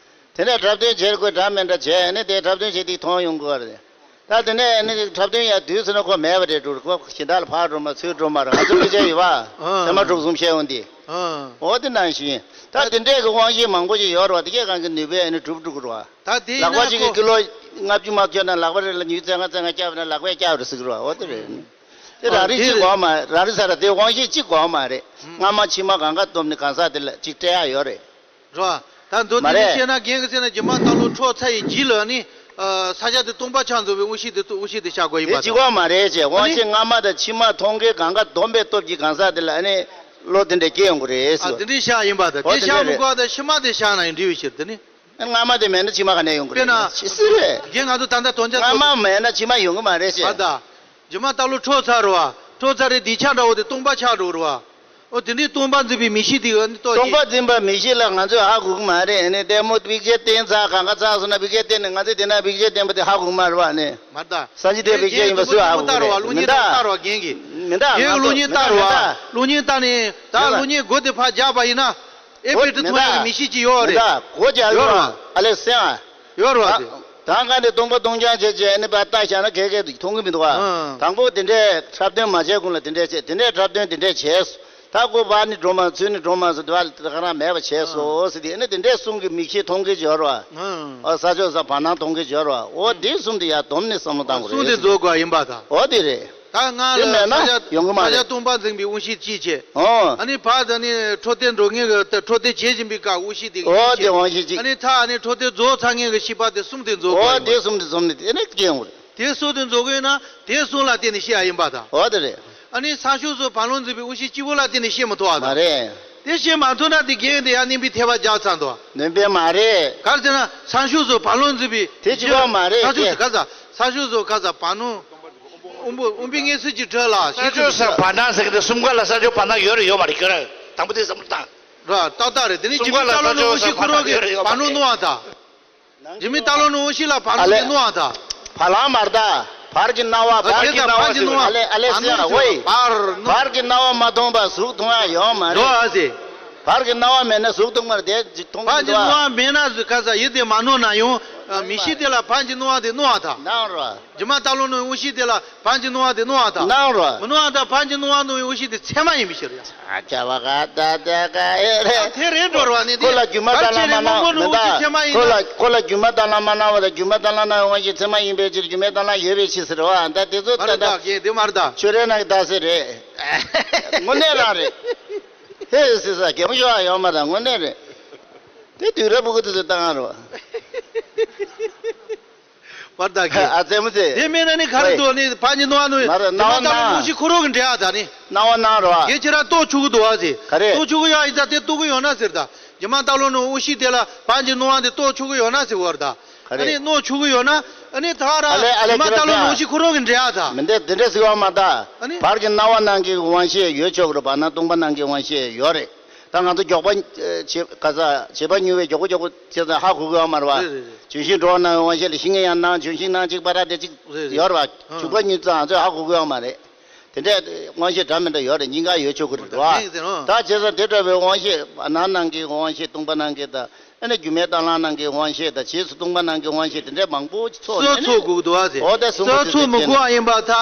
དེ་ནས་འཁྲབ་སྟོན་བྱེད་དགོས་འདྲ་མི་འདྲ་བྱས་ནི་དེ་འཁྲབ་སྟོན་བྱེད་དུས་མཐོང་ཡོང་དགོས་རེད། ད་དེ་ནས་ནི་འཁྲབ་སྟོན་ཡར་བསྡུས་ཟིན་ན་ཁོ་མེད་པ་རེད་འགྲོ། ཁོ་གཞན་དག་ལ་ཕར་འགྲོ་མ་ཚུར་འགྲོ་མ་རེད། ང་ཚོ་མི་ཚེ་ཡོད་པ། ཨ། ཚད་མ་དྲུག་གསུམ་བཤད་ཡོང་དུས། ཨ། འོ་དེ་ནང་བཞིན། ད་དེ་འདྲས་ཀྱི་དབང་ཤེས་མང་པོ་ཞིག་ཡོད་རེད་བ། དེ་གས་གང་གི་ནུས་པས་ནི་གྲུབ་འགྲོ་གི་རེད་བ། ད་དེ་ཡིན་ན་ལག་པ་གཅིག་གིས་ཁོ་ཀི་ལོ་ལྔ་བཅུ་མ་ཁྱོན་ན་ལག་པ་རེ་ལ་ཉི་ཤུ་རྩ་ལྔ་རྩ་ལྔ་བརྒྱབ་ན་ལག་པས་བརྒྱབ་རེད་ཟེར་གི་རེད་བ། འོ་དེ་རེད། དེ་རང་རིག་གཅིག་དགོས་མ་རེད། རང་རིག་ས་ར་དེ་དབང་ཤེས་གཅིག་དགོས་མ་རེད། སྔ་མ་ཕྱི་མ་གང་ག་སྡོམ་ནི་གང་ཟག་དེ་ལ་གཅིག་སྤྲད་ཡ་ཡོད་རེད། རོ། ད་མདོར་དེ་མ་རེད། བཤད་ན་རྒན་གྱིས་ཟེར་ན་སྒྱུ་མ་ལྟ་ཀློག་འཕྲོ་ཚར་ཡི་རྗེས་ལ་ནི། ཨ། ས་ཆ་དེ་སྟོང་པ་ཆགས་འགྲོ་བའི་དབང་ཤེས་དེ་དབང་ཤེས་དེ་བཞག་དགོས་ཡིན་པ་དེ་གཅིག་པ་མ་རེད་ཅེས། དབང་ཤེས་སྔ་མ་དང་ཕྱི་མ་མཐོང་གི་གང་ག་སྡོམ་པའི་སྟོབས་ཀྱིས་གང་ཟག་དེ་ལ་ནི་བློ་དེ་འདྲ་སྐྱེ་ཡོང་གི་རེད་ཟེར། ཨ། དེ་འདྲའི་བཞག་ཡིན་པ་དང་། འོ་དེ་དེ་བཞག་འདྲ་མི་རེད། དགོས་པ་དང་ཕྱི་མ་དེ་བཞག་ན་ཡང་འགྲིག་པའི་ཕྱིར་དེ་ནི། སྔ་མ་དེ་མེད་ན་ཕྱི་མ་ག་ནས་ཡོང་གི་རེད། དཔེར་ན། ཅི་སྲིད་རེད། རྒན་ང་ཚོ་ད་ལྟ་དོན་རྐྱང་སྔ་མ་མེད་ན་ཕྱི་མ་ཡོང་གི་མ་རེད་ཅེས། ཨ་ད། སྒྱུ་མ་ལྟ་ཀློག་འཕྲོ་ཚར་རེད་བ། འཕྲོ་ཚར་རེད། འདི་ཆགས་འདྲ་བོ་དེ་སྟོང་པ་ཆགས་འགྲོ་རེད་བ། ཨོ་དེ་ནས་སྟོང་པ་འཛིན་པའི་མིག་ཤེས་དེ་ག་ནས་རྟོགས་སྟོང་པ་འཛིན་པའི་མིག་ཤེས་ལ་ང་ཚོས་ཧ་གོ་གི་མ་རེད། ཨ་ནི་ལྟད་མོ་བེད་སྤྱོད་བསྟན་ཚར་གང་ག་ཚར་སོང་ན་བེད་སྤྱོད་བསྟན་ནས་ང་ཚོས་དེ་ན་བེད་སྤྱོད་བསྟན་པ་དེ་ཧ་གོ་གི་མ་རེད་བ། ཨ་ནི། མ་རེད་ད། སངས་རྒྱས་དེ་བེད་སྤྱོད་ཡིན་པ་སུས་ཧ་གོ་གི་རེད། མི་ད། ལུགས་གཉིས་ལྟར་བ། ལུགས་གཉིས་ལྟར་བ། རྒན་གྱིས། མི་ད། ལུགས་གཉིས་ལྟར་བ། ལུགས་གཉིས་ལྟར་ནས་ད་ལུགས་གཉིས་སྒོ་དེ་ཕར་རྒྱག་པ་ཡིན་ན། ཨེ་པེ་ཏི་མཐོང་ཡག་གི་མིག་ཤེས་ཅིག་ཡོད་རེད། མི་ད། སྒོ་རྒྱག་ཡོད་རེད་བ། ཨ་ལས་སེང་ཨ། ཡོད་རེད་བ། ད་ག་ནས་སྟོང་པ་སྟོང་རྐྱང་བྱས་བྱས་ནི་ཕར་ལྟ་བཞག་ན་གས་གས་མཐོང་གི་མི་འདུག་བ། ཨང་། དང་པོ་དེ་འདྲས་འཁྲབ་སྟོན་མ་བྱས་གོང་ལ་དེ་འདྲས་བྱས། དེ་འདྲས་འཁྲབ་སྟོན་དེ་འདྲས་བྱས། ད་ཁོ་ཕར་ནི་འགྲོ་མ་ཚུར་ནི་འགྲོ་མ་སོང་། དེ་བ་ལ་ད་ག་རང་མེད་པ་བྱས་སོང་ཟེར་དུས། ཨ་ནི་དེ་འདྲས་གསུང་གི་མིག་ཤེས་མཐོང་གི་ཡོད་རེད་བ། ཨང་། ཨ་ས་ཕྱོགས་ས་བར་སྣང་མཐོང་གི་ཡོད་རེད་བ། འོ་དེ་གསུམ་དེ་ཡར་སྡོམ་ནས་བསམ་བློ་བཏང་དགོས་རེད། གསུམ་དེ་རྫོགས་དགོས་ཡིན་པ་དང་། འོ་དེ་རེད། ད་ང་དེ་ལ་མེད་ན་ས་ཆ་ཡོང་གི་མ་ས་རེད། ཆ་སྟོང་པ་འཛིན་པའི་དབང་ཤེས་གཅིག་བྱས། ཨོ། ཨ་ནི་ཕར་ད་ནི་འཕྲོད་བསྟེན་འགྲོ་མཁན་གྱི་འཕྲོད་བསྟེན་བྱེད་བཞིན་པའི་སྐབས་དབང་ཤེས་དེ་ཨོ་གཅིག་དེ་བྱས། དབང་ཤེས་གཅིག་ཨ་ནི་ད་ཨ་ནི་འཕྲོད་བསྟེན་རྫོགས་ཚར་མཁན་གྱི་ཤེས་པ་དེ་གསུམ་དེ་རྫོགས་ཨོ་དགོས་དེ་ཡོད་གསུམ་རེད། དེ་གསུམ་དེ་འཛོམས་ནས་དེ་ནས་སྐྱེ་ཡོང་རེད། དེ་གསུམ་དེ་རྫོགས་དགོས་ན་དེ་གསུམ་ལ་བརྟེན་ནས་ཤེས་ཡ་ཡིན་པ་དང་། ཨོ་དེ་རེད། ཨ་ནི་ས་ཕྱོགས་སུ་བར་ལོང་འཛིན་པའི་དབང་ཤེས་གཅིག་པོ་ལ་བརྟེན་ནས་ཤེས་མི་ཐུབ་པ་དང་། མ་རེད། དེ་ཤེས་མ་ཐུབ་ན་དེ་རྒན་དེ་ཡང་སྣོན་པའི་ཐེབས་པ་རྒྱག་ཚར་འདུག་སྣོན་པའི་མ་རེད། ག་རེ་ཟེར་ན་ས་ཕྱོགས་སུ་བར་ལོང་འཛིན་པའི་དེ་གཅིག་པོ་མ་རེད། ས་ཕྱོགས་སུ་ག་ས་ས་ཕྱོགས་སུ་ག་ས་བར་ལོང་། དབང་པོ་དབང་པོའི་མངོན་སུམ་གྱི་དྲི་ལ་ས་ཕྱོགས་སུ་བར་སྣང་ཟེར་གི་འདུག་གསུམ་ཀ་ལ་ས་ཕྱོགས་བར་སྣང་ཡོད་རེད་ཡོད་མ་རེད་ཁྱོད་རང་དང་པོ་དེ་བསམ་བློ་བཏང་། ར་ཏག་ཏག་རེད། དེ་ནི་གསུམ་ཀ་ལ་ས་ཕྱོགས་སུ་བར་སྣང་ཡོད་རེད་ཡོད་མ་རེད། སྒྱུ་མའི་ལྟ་ཀློག་ནང་དབང་ཤེས་ལ་བར་སྣང་གི་སྣང་བ་དང་། བར་ལམ་མར་ད། བར་གྱི་སྣང་བ། བར་གྱི་སྣང་བ་ཟེར་བ་ལ་ཨ་ལས་ཨ་ལས་ཟེར་ན་ཝེ། བར་སྣང་། བར་གྱི་སྣང་བ་མ་མཐོང་བར་གཟུགས་མཐོང་ཡ་ཡོད་མ་རེད། འགྲོ་ཨ་ཟེ། བར་གྱི་སྣང་བ་མེད་ན་གཟུགས་མཐོང་མ་རེད། དེ་མཐོང་གི་མི་འདུག་ཨ། བར་གྱི་སྣང་བ་མེད་ན་གཟུགས་ག་ས་ཡིད་དེ་མ་སྣང་ན་ཡང་། མིག་ཤེས་དེ་ལ་བར་གྱི་སྣང་བ་དེ་སྣང་བ་དང་། སྣང་རོ། སྒྱུ་མ་ལྟ་ཀློག་ནང་དབང་ཤེས་དེ་ལ་བར་གྱི་སྣང་བ་དེ་སྣང་བ་དང་། སྣང་རོ། མི་སྣང་བ་དང་བར་གྱི་སྣང་བ་སྣང་བའི་དབང་ཤེས་དེ་ཚད་མ་ཡིན་པའི་ཕྱིར་ཡང་། ཨ་ཅག་པ་ག་ད་ད་ག་ཨེ་རེད། དེ་རེད་འགྲོ་ར་ནི་དེ། ཁོ་ལ་སྒྱུ་མ་ལྟར་སྣང་མ་སྣང་བ་མི་འདུག་ཚད་མ་ཡིན་ཁོ་ན། ལ་ཁོ་ལ་སྒྱུ་མ་ལྟར་སྣང་མ་སྣང་བ་དང་སྒྱུ་མ་ལྟར་སྣང་སྣང་བའི་དབང་ཤེས་ཚད་མ་ཡིན་པའི་ཕྱིར་སྒྱུ་མ་ལྟར་སྣང་ཡོད་པའི་ཕྱིར་ཟེར་བ་ད་དེ་ཚོ་མ་ད་རེད་ད་ད་རྒན་དེ་མ་རེད་ད། ཆོས་རའི་ནང་གི་ད་ཟེར་རེད། དངོས་གནས་རང་རེད། ཧེ་ཟེར་ས་གད་མོ་ཤོར་བ་ཡོད་མ་རེད། དངོས་གནས་རེད། དེ་དུས་རབས་སྤུ་གུ་དེ་ཚོས་བཏང་ཡ་རེད་བ། བར་ཐག་གི། ཨ་ཙེ་མོ་ཙེ། དེ་མིན་ན་ནི་ག་རེ་འདུག་ནི་བར་གྱི་སྣང་བ་ནང་། མ་རེད་སྣང་བ་སྣང་། དངོས་གཞི་ཁོ་རང་གི་འབྲེལ་བ་དང་ནི། སྣང་བ་སྣང་རོ། ངས་ཁྱེད་རང་རྟོགས་ཆོག་གི་འདུག་བ་ཟེར། ག་རེ། རྟོགས་ཆོག་གི་ཡོད་ཡིན་ཙང་དེ་རྟོགས་གི་ཡོད་ན་ཟེར་ད། སྒྱུ་མ་ལྟ་ཀློག་ནང་དབང་ཤེས་དེ་ལ་བར་གྱི་སྣང་བ་དེ་རྟོགས་ཆོག་གི་ཡོད་ན་ཟེར་བར་ད། ག་རེ། ཨ་ནི་སྣང་ཆོག་གི་ཡོད་ན། ཨ་ནི་ད་ར་ཨ་ལེ་ཨ་ལེ་སྒྱུ་མ་ལྟ་ཀློག་ནང་དབང་ཤེས་ཁོ་རང་གི་འབྲེལ་བ་དང་། མི་འདི་འདི་འདྲ་ཟེར་བ་མ་ད། ཨ་ནི། བར་གྱི་སྣང་བ་སྣང་མཁན་གྱི་དབང་ཤེས་ཡོད་ཆོག་གི་རེད། བར་སྣང་སྟོང་པ་སྣང་མཁན་དབང་ཤེས་ཡོད་རེད། ད་ང་ཚོ་མགྱོགས་པ་བྱེད་ག་ས་བྱེད་པ་མྱུར་བའི་མགྱོགས་པོ་མགྱོགས་པོ་བྱས་ཙང་ཧ་གོ་གི་ཡོད་མ་རེད་བ། རེད་རེད་རེད། ལྗོན་ཤིང་འགྲོ་བ་ན་དབང་ཤེས་ལ་ཤིང་ཡང་སྣང་ལྗོན་ཤིང་སྣང་གཅིག་པ་ར་དེ་གཅིག་རེད་རེད། ཡོད་རེད་བ། ཨང་། མགྱོགས་པ་མྱུར་ཙང་ང་ཚོས་ཧ་གོ་གི་ཡོད་མ་རེད། དེ་འདྲས་དབང་ཤེས་འདྲ་མི་འདྲ་ཡོད་རེད། གཉིས་ཀ་ཡོད་ཆོག་གི་རེད་བ། ད་བྱས་ཙང་དེ་འདྲ་བའི་དབང་ཤེས་བར་སྣང་སྣང་མཁན་གྱི་དབང་ཤེས་སྟོང་པ་སྣང་མཁན་དང་། ཨ་ནི་སྒྱུ་མའི་ལྟ་ཀློག་སྣང་མཁན་དབང་ཤེས་དང་རྗེས་སུ་སྟོང་པ་སྣང་མཁན་དབང་ཤེས་དེ་འདྲས་མང་པོ་ཚོགས་ནས་ཚོགས་ཚོགས་དགོས་ཀྱི་འདུག་བ་ཟེར། འོ་དེ་གསུངས་པ་ཚོགས་ཚོགས་མི་དགོས་པ་ཡིན་པ་ད།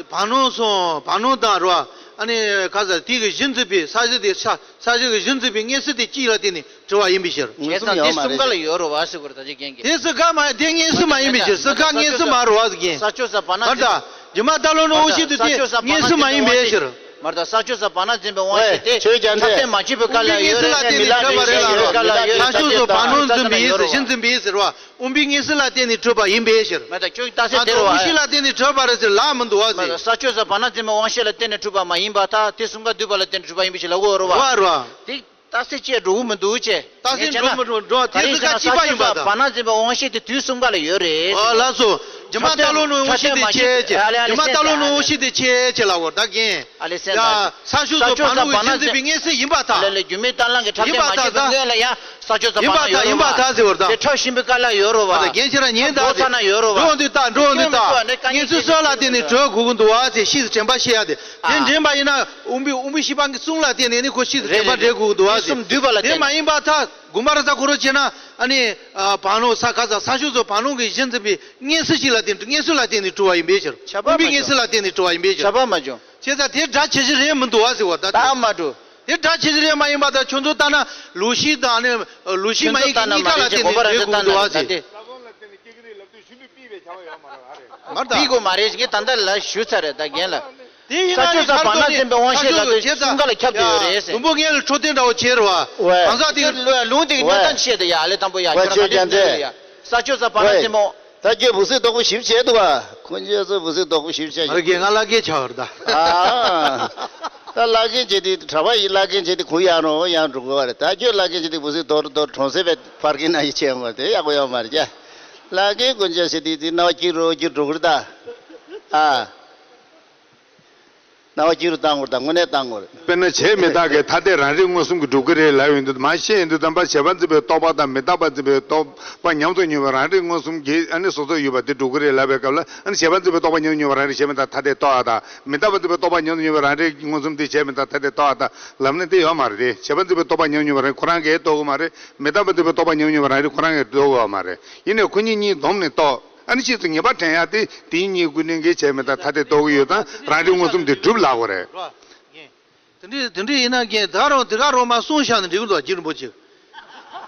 བར་སྣང་སོང་བར་སྣང་དང་རོ། ཨ་ནི་ག་ས་དེ་གི་གཞི་འཛིན་པའི་ས་གཞི་དེ་ས་ས་གཞི་གི་གཞི་འཛིན་པའི་མངོན་གསལ་དེ་གཅིག་ལ་བརྟེན་ནས་གྲུབ་པ་ཡིན་པའི་ཕྱིར། མངོན་སུམ་ཡོད་མ་རེད། དེ་གསུམ་ཀ་ལ་ཡོད་རོ་བ་ཟེར་དགོས་རེད་ད་ཅི་རྒན་གྱིས། དེ་སུ་ག་མ་དེ་མངོན་སུམ་མ་ཡིན་པའི་ཕྱིར། སུ་ག་མངོན་སུམ་མ་རོ་བ་ཟེར་རྒན། ས་ཕྱོགས་ས་བར་སྣང་མ་རེད་ད། སྒྱུ་མ་ལྟ་ཀློག་ནང་དབང་ཤེས་དེ་དེ་མངོན་སུམ་མ་ཡིན་པའི་ཕྱིར། མ་རེད་ད། ས་ཕྱོགས་སུ་བར་སྣང་འཛིན་པའི་དབང་ཤེས་དེ་ཆོས་ཀྱང་འཐབ་རྩོད་མ་བྱས་པའི་སྐབས་ལ་ཡོད་རེད། དབུ་མའི་མངོན་གསལ་ལ་བརྟེན་ནས་གྲུབ་པ་རེད་ལ། ས་ཕྱོགས་སུ་བར་སྣང་འཛིན་པའི་ཡིན་ཟེར། གཞི་འཛིན་པའི་ཡིན་ཟེར་བ། དབུ་མའི་མངོན་གསལ་ལ་བརྟེན་ནས་གྲུབ་པ་ཡིན་པའི་ཕྱིར། མ་རེད་ད། ཁྱོད་རྟགས་གསལ་དེ་རེད་བ། དབང་ཤེས་ལ་བརྟེན་ནས་གྲུབ་པ་རེད་ཟེར་ལབ་མི་འདུག་བ་ཟེར། མ་རེད་ད། ས་ཕྱོགས་སུ་བར་སྣང་འཛིན་པའི་དབང་ཤེས་ལ་བརྟེན་ནས་གྲུབ་པ་མ་ཡིན་པར་ཐལ། དེ་གསུམ་ཀ་འདུས་པ་ལ་བརྟེན་ནས་གྲུབ་པ་ཡིན་པའི་ཕྱིར་ལབ་དགོས་རེད་བ། རེད་བ། དེ་རྟགས་གསལ་བཅས་འགྲོ་གི་མི་འདུག་ཅེས། རྟགས་གསལ་འགྲོ་མི་འགྲོ་འགྲོ་དེ་ག་ལ་ཡིན་ཟེར་ན། ས་ཕྱོགས་སུ་བར་སྣང་འཛིན་པའི་དབང་ཤེས་དེ་དུས་གསུམ་ཀ་ལ་ཡོད་རེད། ཨ་ལགས་སོ། སྒྱུ་མ་ལྟ་ལོག་ནི་དབང་ཤེས་དེ་ཁྱད་ཅེས། སྒྱུ་མ་ལྟ་ལོག་ནི་དབང་ཤེས་དེ་ཁྱད་ཅེས་ལབ་དགོས་རེད་ད། རྒན། ཨ་ལས་ཟེར་ན། ཡ། ས་ཕྱོགས་སུ་བར་སྣང་གི་གཞི་འཛིན་པའི་མངོན་གསལ་ཡིན་པར་ཐལ། ཨ་ལས་ལས། སྒྱུ་མའི་དང་བླངས་ཀྱི་འཁྲབ་སྟོན་མ་བྱས་པའི་སྔོན་ལ་ཡང་ས་ཕྱོགས་སུ་བར་སྣང་ཡོད་རེད་བ། ཡིན་པར་ཐལ་ཟེར་བ་རེད་ད། དེ་འཁྲབ་བཞིན་པའི་སྐབས་ལ་ཡོད་རེད་བ། རྒན་ཁྱེད་རང་ཉན་དང་། མགོ་ཚ་ན་ཡོད་རེད་བ། འགྲོ་འདི་ལྟ། འགྲོ་འདི་ལྟ། མངོན་གསལ་སོགས་ལ་བརྟེན་ནས་གྲུབ་དགོས་ཀྱི་འདུག་བ་ཟེར། ཕྱིས་སུ་དྲན་པ་བཤད་ཡ་དེ། དེ་ཨ། དྲན་པ་ཡིན་ན་དབུ་མའི་དབུ་མའི་བཞི་པ་གི་གསུང་ལ་བརྟེན་ནས་ནི་ཁོ་ཕྱིས་སུ་དྲན་པ་རེད་རེད། འགྲེལ་དགོས་ཀྱི་འདུག་བ་ཟེར། གསུམ་འདུས་པ་ལ་དེ་བརྟེན་མ་ནས། ཡིན་པར་ཐལ། དགོངས་པ་རབ་གསལ་ཁོ་རང་བྱས་ན། ཨ་ནི། ཨ། བར་སྣང་ས་ཁ་ས་ས་ཕྱོགས་སུ་བར་སྣང་གི་གཞི་འཛིན་པའི་མངོན་གསལ་ཞིག་ལ་བརྟེན། མངོན་གསལ་ལ་བརྟེན་ནས་གྲུབ་པ་ཡིན་པའི་ཕྱིར། ཁྱབ་པ་དབུ་མའི་མངོན་གསལ་ལ་བརྟེན་ནས་གྲུབ་པ་ཡིན་པའི་ཕྱིར། ཁྱབ་པ་མ་བྱུང་། བྱས་ཙང་དེ་སྒྲ་ཇི་བཞིན་རེད་མི་འདུག་བ་ཟེར་བ་ད། རྟགས་མ་གྲུབ། དེ་སྒྲ་ཇི་བཞིན་རེད་མ་ཡིན་པ་དང་། ཁྱོད་ཚོ་ལྟར་ན་ལོག་ཤེས་དང་། ཨ་ནི་ལོག་ཤེས་མ་ཡིན་གྱི་གཉིས་ཀ་ལ་བརྟེན་ནས་རེད་དགོས་ཀྱི་འདུག་བ་ཟེར། ད་དེ། ས་ཁོངས་ལ་བརྟེན་ནས་སྐྱེ་གི་རེད་ལབ་དུས་ཤིན་ཏུ་ཕུད་པའི་བྱ་བ་ཡོད་མ་རེད། མ་རེད་ད། ཕུད་དགོས་མ་རེད། ངས་ད་ལྟ་ལ་ཞུས་ཚར་རེད་ད། རྒན་ལགས། དེ་ཡིན་ན་ས་ཕྱོགས་སུ་བར་སྣང་འཛིན་པའི་དབང་ཤེས་ལ་དེ་གསུམ་ཀ་ལ་ཁྱབ་བསྡད་ཡོད་རེད་ཟེར། དུམ་བུ་ངན་ལ་འཕྲོད་བསྟེན་འདྲ་བོ་བྱེད་རེད་བ། ཨོའི། གང་ཟག་དེ་ལུང་དེ་གི་ཉོན་ཏན་བཤད་དེ་ཡ། ཨ་ལས་དང་པོ་ཡ། ཨོའི། ཁྱོད་རང་ཆོས་ཀྱང་དེ། ས་ཕྱོགས་སུ་བར་སྣང་འཛིན་པའི། ད་ཁྱོད་འབུ་སྲིན་རྡོག་པོ་བཞི་བྱས་འདུག་བ། ཁོ་ཁྱོད་ཚོ་འབུ་སྲིན་རྡོག་པོ་བཞི་བྱས། ཨ་རེ་རྒན། ང་བླ་རྒན་ཆགས་པ་རེད་ད། ཨ། ད་བླ་རྒན་བྱས་དེ་གྲྭ་པ་ཡིན། བླ་རྒན་བྱས་དེ་གུ་ཡང་རུང་ཡང་འགྲོ་དགོས་བ་རེད། ད་ཁྱོད་བླ་རྒན་བྱས་དེ་འབུ་སྲིན་རྡོག་རྡོག་གྲོང་གསེབ་པའི་ཕར་རྒན་ན་ཡི་བྱས་འོང་བ་དེ་ཡག་པོ་ཡོད་མ་རེད་ཀྱ། བླ་རྒན་དཀོན་མཆོག་ཟེར་དུས་དེ་རྣ་བ་སྐྱིད་རུ་སྐྱིད་འགྲོ་གི་རེད་ད། ཨ། རྣ་བ་སྐྱིད་རུ་བཏང་དགོས་རེད་ད། དངོས་གནས་བཏང་དགོས་རེད། དཔེར་ན་བྱས་མི་རྟག་གི་ཐ་དད་རང་རིག་མངོན་སུམ་གྱིས་གྲུབ་ཀྱི་རེད་ལབ་ཡོང་དུས། མ་བཤད་ཡོང་དུས་ཙམ་པ། བྱས་པ་འཛིན་པའི་རྟོག་པ་དང་མི་རྟག་པ་འཛིན་པའི་རྟོག་པ་ཉམས་སུ་མྱོང་བའི་རང་རིག་མངོན་སུམ་གྱིས། ཨ་ནི་སོ་སོར་ཡོད་པ་དེ་གྲུབ་ཀྱི་རེད་ལབ་པའི་སྐབས་ལ། ཨ་ནི་བྱས་པ་འཛིན་པའི་རྟོག་པ་ཉམས་སུ་མྱོང་བའི་རང་རིག་བྱས་མི་རྟག་ཐ་དད་རྟོགས་པ་དང་། མི་རྟག་པ་འཛིན་པའི་རྟོག་པ་ཉམས་སུ་མྱོང་བའི་རང་རིག་མངོན་སུམ་དེ་བྱས་མི་རྟག་ཐ་དད་རྟོགས་པ་དང་ལབ་ན་དེ་ཡོད་མ་རེད་དེ། བྱས་པ་འཛིན་པའི་རྟོག་པ་ཉམས་སུ་མྱོང་བའི་རང་རིག་ཁོ་རང་གིས་རྟོགས་ཀྱི་མ་རེད། མི་རྟག་པ་འཛིན་པའི་རྟོག་པ་ཉམས་སུ་མྱོང་བའི་རང་རིག་ཁོ་རང་གིས་རྟོགས་ཀྱི་ཡོད་མ་རེད། ཡིན་ནའི་ཁོ་གཉིས་གཉིས་བསྡོམས་ནས་རྟོགས། ཨ་ནི་ཕྱིས་སུ་ངེས་པ་དྲན་ཡ་དེ་དེ་གཉིས་ཀུན་ནས་འགལ་བྱས་མི་རྟག་ཐ་དད་རྟོགས་ཀྱི་ཡོད་ཙང་རང་རིག་མངོན་སུམ་དེ་གྲུབ་ལབ་དགོས་རེད། དེ་འདྲའི་དེ་འདྲའི་ཡིན་ན་རྒན། ད་རུང་དེ་ག་རུང་མ་གསུངས་བཞག་ན་འགྲིག་གི་འདུག་རྗེ་རིན་པོ་ཆེ།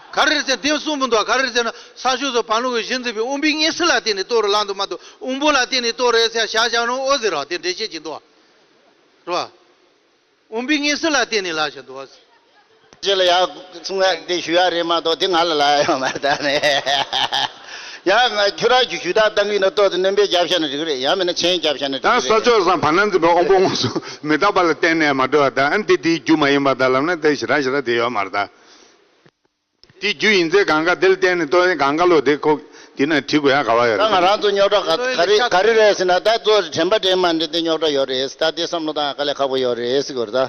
ག་རེ་རེད་ཟེར་ན་དེ་གསུངས་མི་འདུག་ག་རེ་རེད་ཟེར་ན། ས་ཕྱོགས་སུ་བར་སྣང་གི་གཞི་འཛིན་པའི་དབུ་མའི་མངོན་གསལ་ལ་བརྟེན་ནས་རྟོགས་རེད་ལབ་འདུག་མ་གཏོགས། དབང་པོ་ལ་བརྟེན་ནས་རྟོགས་རེད་ཟེར་བཞག་བཞག་ན་ཨོ་ཟེར་ར། དེ་འགྲེལ་བཤད་ཅིག་འདུག་བ། རེད་བ། དབང་པོའི་མངོན་གསལ་ལ་བརྟེན་ནས་ལབ་བཞག་འདུག་བ། ཅེས་ལ་ཡ་གསུང་ཡ་དེ་ཞུ་ཡ་རེད་མ་གཏོགས་དེ་ང་ལ་ལབ་ཡ་ཡོད་མ་རེད་ད་ནི། ཡ་ང་ཁྱོད་རང་གི་ཞུ་དག་བཏང་གི་ཡིན་ན་ཏོག་ཙམ་སྣོན་པ་རྒྱབ་བཞག་ན་འགྲིག་གི་རེད། ཡང་མིན་ན་མཆན་རྒྱབ་བཞག་ན་འགྲིག་གི་རེད། ད་ས་ཕྱོགས་སུ་བར་སྣང་འཛིན་པའི་དབང་པོ་མངོན་སུམ་མི་རྟག་པ་ལ་བརྟེན་ནས་མ་གྲུབ་པ་དང་། ཨ་ནི་དེ་དེའི་རྒྱུ་མ་ཡིན་པ་དང་ལབ་ན་དེ་ཞེ་དྲག་ཞེ་དྲག་དེ་ཡོད་མ་རེད་ད། དེ་རྒྱུ་ཡིན་ཚད་གང་ག་དེ་ལ་བརྟེན་ནས་རྟོགས་ཡིན་གང་ག་ལོ་དེ་ཁོ་དེ་ན་བྲིས་དགོས་ཡ་ག་བ་ཡོད་རེད། ད་ང་རང་ཚོ་རྙོག་དྲ་ག་ག་རེ་ག་རེ་རེད་ཟེར་ན། ད་གཙོ་བོ་དྲན་པ་དྲན་མ་འདྲེ་དེ་རྙོག་དྲ་ཡོད་རེད། ད་དེ་བསམ་བློ་བཏང་ཡ་དཀའ་ལས་ཁག་པོ་ཡོད་རེད་ཟེར་གི་རེད་ད།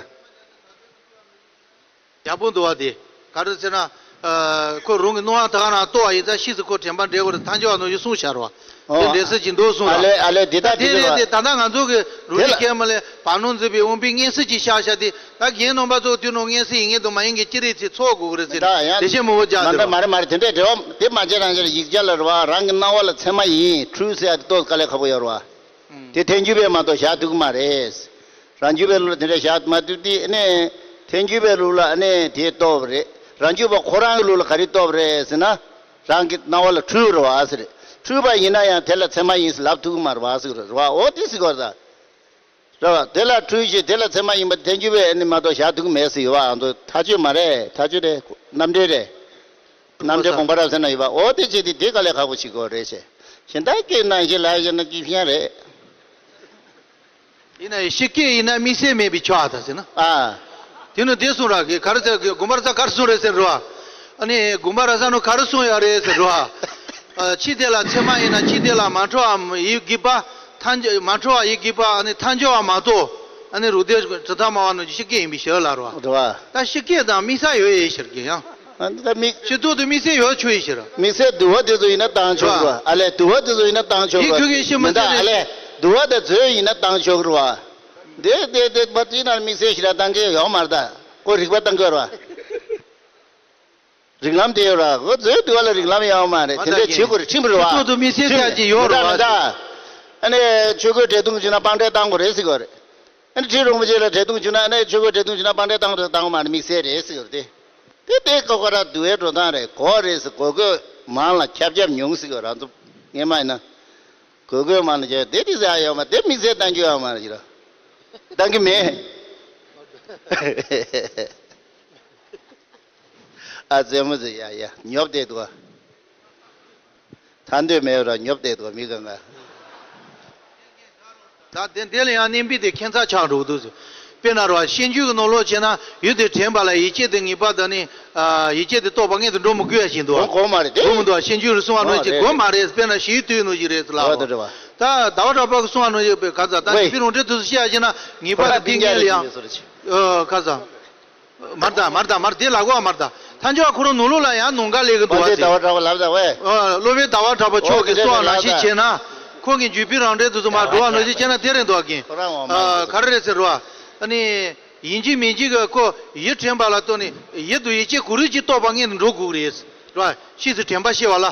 ཡག་པོ་འདུག་བ་དེ། ག་རེ་ཟེར་ན། ཨ། ཁོ་རང་གི་སྣང་བ་ད་ག་རང་རྟོགས་པ་ཡིན་ཙང་ཕྱིས་སུ་ཁོ་དྲན་པ་འདྲེ་དགོས་རེད། ཐལ་འགྱུར་བ་ནང་བཞིན་གསུངས་བཞག་རེད་བ། ཨོ། དེ་འགྲེལ་ས་ཅིག་འདུག་གསུངས་ཨ་ལས། ཨ་ལས་འདི་ད་ད་དེ་དེ་རེད་རེད་དེ། ད་ལྟ་ང་ཚོ་གི་རུ་ལི་ཁེ་མ་ལས་བར་སྣང་འཛིན་པའི་དབང་པོའི་མངོན་གསལ་གྱི་ཤ་ཤ་དེ། ད་རྒན་རྣམ་པ་ཚོ་དུས་ནང་མངོན་གསལ་ཡིན་ངེས་དང་མ་ཡིན་གྱི་ཅི་རེད་ཚེ་ཚོགས་དགོས་ཀྱི་རེད་ཟེར། ད་ཡང་དེ་བཤད་མི་འོ་ཅག་མ་འདྲ་ཟེར་མ་རེད་མ་རེད། དེ་འདྲས་འབྲེལ་བ་དེ་མ་བྱས་རང་བྱས་ཡིག་ཆ་ལ་རེད་བ། རང་གི་སྣང་བ་ལ་ཚད་མ་ཡིན་འཁྲུལ་ཟེར་ཡ་དེ་ཏོག་ཙམ་དཀའ་ལས་ཁག་པོ་ཡོད་རེད་བ། དེ་ཐལ་འགྱུར་བས་མ་གཏོགས་བཞག་ཐུབ་ཀྱི་མ་རེད། རང་རྒྱུད་པའི་ལུགས་ལ་དེ་འདྲས་བཞག་མ་ཐུབ་དུས་ནས། ཐལ་འགྱུར་བའི་ལུགས་ལ་ནི་དེ་རྟོགས་པ་རེད། རང་རྒྱུད་པ་ཁོ་རང་གི་ལུགས་ལ་ག་རེ་རྟོགས་པ་རེད་ཟེར་ན། རང་གི་སྣང་བ་ལ་འཁྲུལ་རེད་བ་ཟེར། འཁྲུལ་པ་ཡིན་ན་ཡང་དེ་ལ་ཚད་མ་ཡིན་ཟེར་ལབ་ཐུབ་ཀྱི་མ་རེད་བ་ཟེར་གི་རེད་བ། འོ་དེ་ཟེར་གི་རེད་ད། རེད་བ། དེ་ལ་འཁྲུལ་ཞིང་དེ་ལ་ཚད་མ་ཡིན་པ་ཐལ་འགྱུར་བས་ནི་མ་གཏོགས་བཞག་ཐུབ་ཀྱི་མེད་ཟེར་ཡོད་བ། ཨ་ནི་ཐག་ཆོད་མ་རེད། ཐག་ཆོད་རེད། རྣམ་འགྲེལ་རེད། རྣམ་འགྲེལ་དགོངས་པ་རབ་གསལ་ན་ཡོད་པ། འོ་དེ་བྱས་ཏེ་དེ་དཀའ་ལས་ཁག་པོ་ཞིག་གོ་རེད་ཤེ། གཞན་དག་སྐད་ནང་བཞིན་ལ་བཞག་ན་སྐྱིད་ཤང་རེད། ཡིན་ན་ཡང་ཤི་སྐད་ཡིན་ན་དམིགས་བསལ་མེད་པའི་ཆ་དང་ཟེར་ན། ཨ། དེ་ནི་དེ་གསུང་ར་གི་ག་རེ་ཟེར་གི་དགོངས་པ་རབ་གསལ་ག་རེ་གསུང་རེད་ཟེར་རོ། ཨ་ནི་དགོངས་པ་རབ་གསལ་ནོ་ག་རེ་གསུང་ཡ་རེད་ཟེར་རོ། ཨ། ཕྱི་དེ་ལ་ཚད་མ་ཡིན་ན་ཕྱི་དེ་ལ་མ་འཁྲུལ་བ་ཡིན་དགོས་པ། ཐལ་འགྱུར་མ་འཁྲུལ་བ་ཡིན་དགོས་པ། ཨ་ནི་ཐལ་འགྱུར་བ་མ་གཏོགས། ཨ་ནི་རུ་སྡེ་གྲུབ་མཐའ་སྨྲ་བ་རྣམས་ཀྱི་ཤི་སྐད་ཡིན་པའི་ཕྱིར་ལ་རོ། རེད་བ། ད་ཤི་སྐད་དང་དམིགས་བསལ་ཡོད་ཡེ་ཤེས་ཀྱི་ཡང་། ཨ་འདི་ལྟ་མིག་ཤེས་རྟོགས་དུ་དམིགས་བསལ་ཡོད་ཆོག་ཡིན་ཕྱིར། དམིགས་བསལ་དུ་བ་དེ་ཚོ་ཡིན་ན་བཏང་ཆོག་རེད་བ། ཨ་ལས་དུ་བ་དེ་ཚོ་ཡིན་ན་བཏང་ཆོག་རེད་བ། མི་འདའ་ཨ་ལས་དུ་བ་དང་མཛོད་ཡིན་ན་བཏང་ཆོག་རེད་བ། དེ་དེ་དེ་མ་དེ་ན་དམིགས་བསལ་ཞིག་ལ་བཏང་གི་ཡོད་མ་རེད་ད། ཁོ་རིག་པ་བཏང་གི་ཡོད་རེད་བ། རིགས་ལམ་དེ་ཡོད་རེད་བ། ཁོ་མཛོད་དུ་བ་ལ་རིགས་ལམ་ཡོད་མ་རེད། དེ་འདྲ་བྱེད་དགོས་རེད། ཁྲིམས་རེད་བ། ཤེས་རྟོགས་དུ་དམིགས་བསལ་ཅག་ཅིག་ཡོད་རེད་བ། ཨ་ནི་ཆོས་གོས་བྲེ་དུང་བྱུང་ན་དཔང་འབྲས་བཏང་དགོས་རེད་ཟེར་གི་ཡོད་རེད། ཨ་ནི་ཁྲི་རིན་པོ་ཆེ་ལ་བྲེ་དུང་བྱུང་ན། ཨ་ནི་ཆོས་གོས་བྲེ་དུང་བྱུང་ན་དཔང་འབྲས་བཏང་རེད། བཏང་མ་རེད། དམིགས་བསལ་རེད་ཟེར་གི་ཡོད་རེད་དེ། དེ་དེ་ཀ་ཀ་ར་དུ་བའི་འགྲོ་སྟངས་རེད། གོ་རེད་ཟེར། གོ་གོས་མང་ལ་ཁྱབ་ཁྱབ་མྱོང་ཟེར་གི་ཡོད་རེད། ང་ཚོ་སྔས་མ་ཡིན་ན་གོ་གོས་མང་ལ་ཁྱབ་དེ་དེ་ཟེར་ཡ་ཡོད་མ་རེད། དེ་དམིགས་བསལ་བཏང་རྒྱུ་ཡོད་མ་རེད་ཅི་ར། བཏང་གི་མེད། ཨ་ཙེ་མོ་ཙེ་ཡ་ཡ་ཉོབ་བསྡད་འདུག་ཐར་འདོད་མེད་ར་ཉོབ་བསྡད་འདུག་མི་གང་ག་ད་དེ་འདི་ལ་ཡང་གནས་པའི་དེ་ཁྱད་མཚར་ཆགས་འགྲོ་གི་འདུག་དཔེར་ན་ར་ཤེས་འཇུག་གི་ནང་ལོགས་བྱས་ན་ཡུལ་དེ་དྲན་པ་ལ་ཡིད་ཆེས་དེ་ངེས་པ་དང་ནི། ཡིད་ཆེས་དེ་རྟོགས་པ་མངོན་དུ་འགྲོ་མི་དགོས་ཡ་ཞིག་འདུག་དགོས་དགོས་མ་རེད་དེ། དགོས་མི་འདུག་ཤེས་འཇུག་རུ་གསུང་བ་ནང་བཞིན་དགོས་མ་རེད། དཔེར་ན་ཞི་བའི་དུས་ནང་བཞིན་རེད་ཟེར་ལ། ད་ཟླ་བ་གྲགས་པ་གི་གསུང་བ་ནང་བཞིན་ག་ཚ་ད་ཞི་བའི་རང་འགྲེལ་དུ་བཤད་ཡ་བྱས་ན་ངེས་པ་དང་ཏིང་ངེ་ལ་ཡང་། ག་ཚ། མར་ད་མར་ད་མར་དེ་ལ་གོ་མར་ད་ཐལ་འགྱུར་བ་ཁོ་རང་ནང་ལོགས་ལ་ཡང་ནང་འགལ་ལས་གི་འདུག་བ་དེ། ཟླ་བ་གྲགས་པ་ལབ་ད་ཝེ། སློབ་དཔོན་ཟླ་བ་གྲགས་པ་མཆོག་གིས་གསུངས་པ་ནང་བཞིན་བྱས་ན། ཁོང་གི་འཇུག་པའི་རང་འགྲེལ་དུ་ཚུར་མར་འགྲོ་བ་ནང་བཞིན་བྱས་ན་དེ་རེད་འདུག་གིན། ག་རེ་རེད་ཟེར་རོ། ཨ་ནི། ཡིན་གཅིག་མིན་གཅིག་གི་ཁོ་ཡིད་དྲན་པ་ལ་ལྟོས་ནས་ཡིད་དུ་ཡིད་ཆེས་གོ་རིམ་གྱིས་རྟོགས་པ་མངོན་དུ་འགྲོ་དགོས་རེད། རོ། ཕྱིས་སུ་དྲན་པ་སྐྱེ་བ་ལ།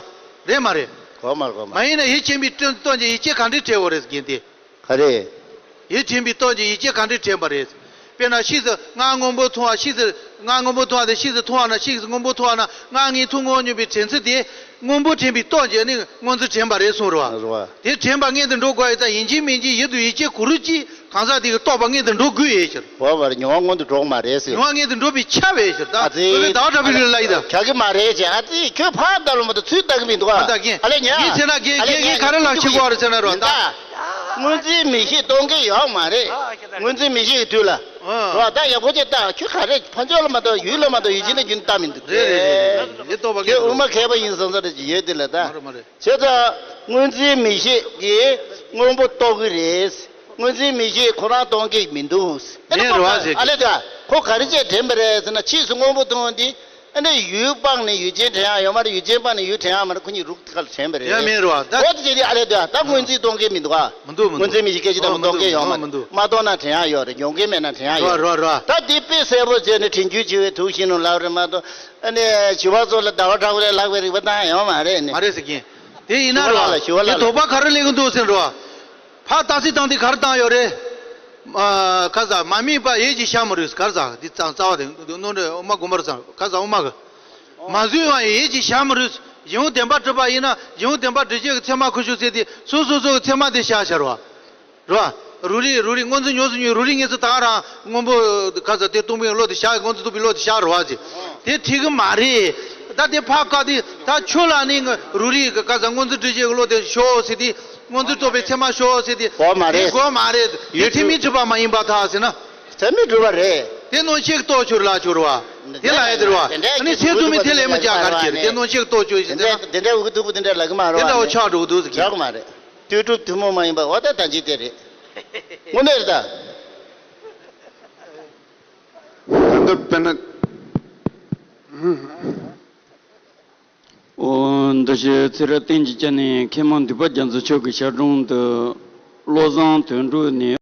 རེད་མ་རེད། གོ་མར་གོ་མར། མ་ཡིན་ན་ཡིད་ཆེས་པའི་སྟོན་སྟོན་གྱི་ཡིད་ཆེས་ག་འདྲས་བྲལ་བ་རེད་གིན་ཏེ། ག་རེ། ཡིད་དྲན་པའི་སྟོབས་ཀྱིས་ཡིད་ཆེས་ག་འདྲས་དྲན་པ་རེད། དཔེར་ན་ཕྱིས་སུ་སྔར་སྔོན་པོ་མཐོང་བ་ཕྱིས་སུ་སྔར་སྔོན་པོ་མཐོང་བ་དེ་ཕྱིས་སུ་མཐོང་བ་ན་ཕྱིས་སུ་སྔོན་པོ་མཐོང་བ་ན་སྔར་ངས་མཐོང་ངོ་སྙམ་པའི་དྲན་ཚུལ་དེ་སྔོན་པོ་དྲན་པའི་སྟོབས་ཀྱིས་ནི་སྔོན་ཚུལ་དྲན་པ་རེད་གསུངས་རེད་བ། རེད་བ། དེ་དྲན་པ་མངོན་དུ་འགྲོ་དགོས་ཡོད་ཙང་ཡིན་གཅིག་མིན་གཅིག་ཡིད་དུ་ཡིད་ཆེས་གོ་རིམ་གྱིས་གང་ཟག་དེ་གི་རྟོགས་པ་མངོན་དུ་འགྲོ་དགོས་ཡོད་ཕྱིར། འོ་བར་མྱོང་བ་མངོན་དུ་འགྲོ་གི་མ་རེད་ཟེར། མྱོང་བ་མངོན་དུ་འགྲོ་བའི་ཆ་བས་ཕྱིར་ད། མ་རེད། སློབ་དཔོན་ཟླ་བ་གྲགས་པའི་ལུགས་ལ་ཡིན་ད། ག་གི་མ་རེད་ཅེ་ཨ་ཙི་ཁྱོད་ཕར་ལྟ་རུང་མ་གཏོགས་ཚུར་ལྟ་གི་མི་འདུག་ཨ། ཕར་ལྟ་གིན། ཨ་ལས་ཉ། ངས་བྱས་ན་རྒན་ཨ་ལས་རྒན་ཉ་གིས་ག་རེ་ལབ་ཤེས་གོ་རེད་ཟེར་ན་རོ་ད། ད། སྔོན་རྩིས་མི་ཤེས་གཏོང་གི་ཡོད་མ་རེད། སྔོན་རྩིས་མི་ཤེས་ཀྱི་དུས་ལ། ཨ། རོ་ད་ཡག་པོ་ཅིག་ལྟ་ཁྱོད་ག་རེ་ཕར་ཕྱོགས་ལ་མ་གཏོགས་ཡུལ་ལ་མ་གཏོགས་ཡུལ་ཅན་ལ་རྒྱུན་ལྟ་མི་འདུག་རེད་རེད་རེད་རེད་རེད། འདི་རྟོགས་པ་ཁྱོད་དབུ་མ་མཁས་པ་ཡིན་བསམ་ས་རེ་ཅིག་ཡོད་དེ་ལ་ད། མ་རེད་མ་རེད། བྱས་ཙང་སྔོན་རྩིས་མི་ཤེས་ཀྱིས་སྔོན་པོ་རྟོགས་ཀྱི་རེད། སྔོན་རྩིས་མི་ཤེས་ཁོ་རང་སྟོན་གྱི་མི་འདུག་ཨ་ནི་མེད་རེད་བ་ཟེར་ཨ་ལས་ད་ཁོ་ག་རེ་བྱས་དྲན་པ་རེད་ཟེར་ན་ཕྱིས་སུ་སྔོན་པོ་མཐོང་འདི། ཨ་ནི་ཡུལ་སྤངས་ནས་ཡུལ་ཅན་དྲན་ཡག་ཡོད་མ་རེད། ཡུལ་ཅན་སྤངས་ནས་ཡུལ་དྲན་ཡག་མ་རེད། ཁོ་གཉིས་རུག་ཁ་ལ་དྲན་པ་རེད། ཡ་མེད་རེད་བ་ད། འོ་དེ་བྱས་ཏེ་ཨ་ལས་དོ་ད་སྔོན་རྩིས་གཏོང་མཁན་མི་འདུག་ཨ། མི་འདུག་མི་འདུག་སྔོན་རྩིས་མི་ཤེས་སྐད་ཆ་ཨོ་མི་གཏོང་མཁན་ཡོད་མ་འདུག་མ་གཏོང་ན་དྲན་ཡག་ཡོད་རེད། ཡོང་མཁན་མེད་ན་དྲན་ཡག་རོ་ཡོད་རོ་རོ། ད་དེ་དཔེ་གསལ་པོ་བྱས་ནས་དྲིན་རྒྱུན་ཆེ་བའི་ཐུགས་བཞེད་ནང་ལབ་རེད་མ་གཏོགས་ཨ་ནི་ཞུ་བ་ཚོ་ལ་ཟླ་བ་གྲགས་པ་ལས་ལྷག་པའི་རིག་པ་བཏང་ཡོད་མ་རེད་ནི། མ་རེད་ཟེར་གིན། དེ་ཡིན་ན་ཞུ་བ་རོ་ལ་ཞུ་བ་དེ་ལ་དོགས་པ་ག་རེ་སླེབས་ཀྱི་འདུག་ཟེར་རོ། ཕར་རྟགས་གསལ་བཏང་དེ་ག་རེ་བཏང་ཡོད་རེད། ཨ། ཁ་ཟ་མ་དམིགས་པ་ཡིད་ཀྱི་ཤར་མ་རུས་ག་རེ་ཟ་འདི་རྩ་རྩ་བ་དེ་ནོར་འདྲེ་དབུ་མ་དགོངས་པ་རེད་ཟ་ག་རེ་ཟ་དབུ་མ་གི་མ་བཟོད་པ་ཡིད་ཀྱི་ཤར་མ་རུས། གཞན་དབང་བདེན་པར་གྲུབ་པ་ཡིན་ན་གཞན་དབང་བདེན་པར་གྲུབ་བྱེད་ཀྱི་ཚད་མ་ཁུ་བྱུག་ཟེར་དེ་སོ་སོ་སོ་གི་ཚད་མ་དེ་ཤར་ཤར་བ། རེད་བ། རུ་རིགས་རུ་རིགས་སྔོ་འཛིན་མྱོང་ཚུལ་མྱོང་རུ་རིགས་ངེས་ཚུལ་ད་ག་རང་སྔོན་པོ་ག་ས་དེ་སྟོང་པའི་བློ་དེ་ཤར་སྔོ་འཛིན་སྟོང་པའི་བློ་དེ་ཤར་རེད་བ་ཟེར། དེ་འགྲིག་གི་མ་རེད། ད་དེ་ཕར་བཀག་དེ་ད་ཆོས་ལ་ནི་རུ་རིགས་ག་ས་སྔོ་འཛིན་གྲུབ་བྱེད་ཀྱི་བློ་དེ་ཤོག་ཟེར་དེ། སྔོ་འཛིན་རྟོགས་པའི་ཚད་མ་ཤོག་ཟེར་དེ། གོ་མ་རེད། དེ་གོ་མ་རེད། དེ་ཚད་མས་གྲུབ་པ་མ་ཡིན་པར་ཐལ་ཟེར་ན། ཚད་མས་གྲུབ་པ་རེད། དེ་སྣང་ཤས་ཀྱི་རྟོགས་ཆོས་ལ་ཆོས་རེད་བ། དེ་ལ་ཡ་དེ་རེད་བ། ཨ་ནི་ཚད་མཐོ་དམན་དེ་ལས་མི་བྱ་གར་གྱི་རེད། དེ་སྣང་ཤས་ཀྱི་རྟོགས་ཆོས་ཟེར་དེ་ན། དེ་འདྲ་འུ་ཐུག་པོ་དེ་འདྲ་ལ་གི་མ་རེད་བ། དེ་འདྲ་བ་ཆགས་འགྲོ་གི་འདུག་ཟེར་གྱི། ཆགས་མ་རེད། ལྟོས་གྲུབ་ཐུན་མོང་མ་ཡིན་པ་འོ་ད་ད་ཅི་དེ་རེད། དངོས་གནས་རེད་ད། ད་ལྟ་དཔེར་ན། ཨོ། འདུ་ཤེས་ཚེ་རབས་གཏན་གྱི་སྐྱེ་གནས་མཁས་མང་འདུས་པ་རྒྱ་མཚོ་མཆོག་གི་ཞལ་དྲུང་དུ་བློ་བཟང་དོན་གྲུབ་ནས།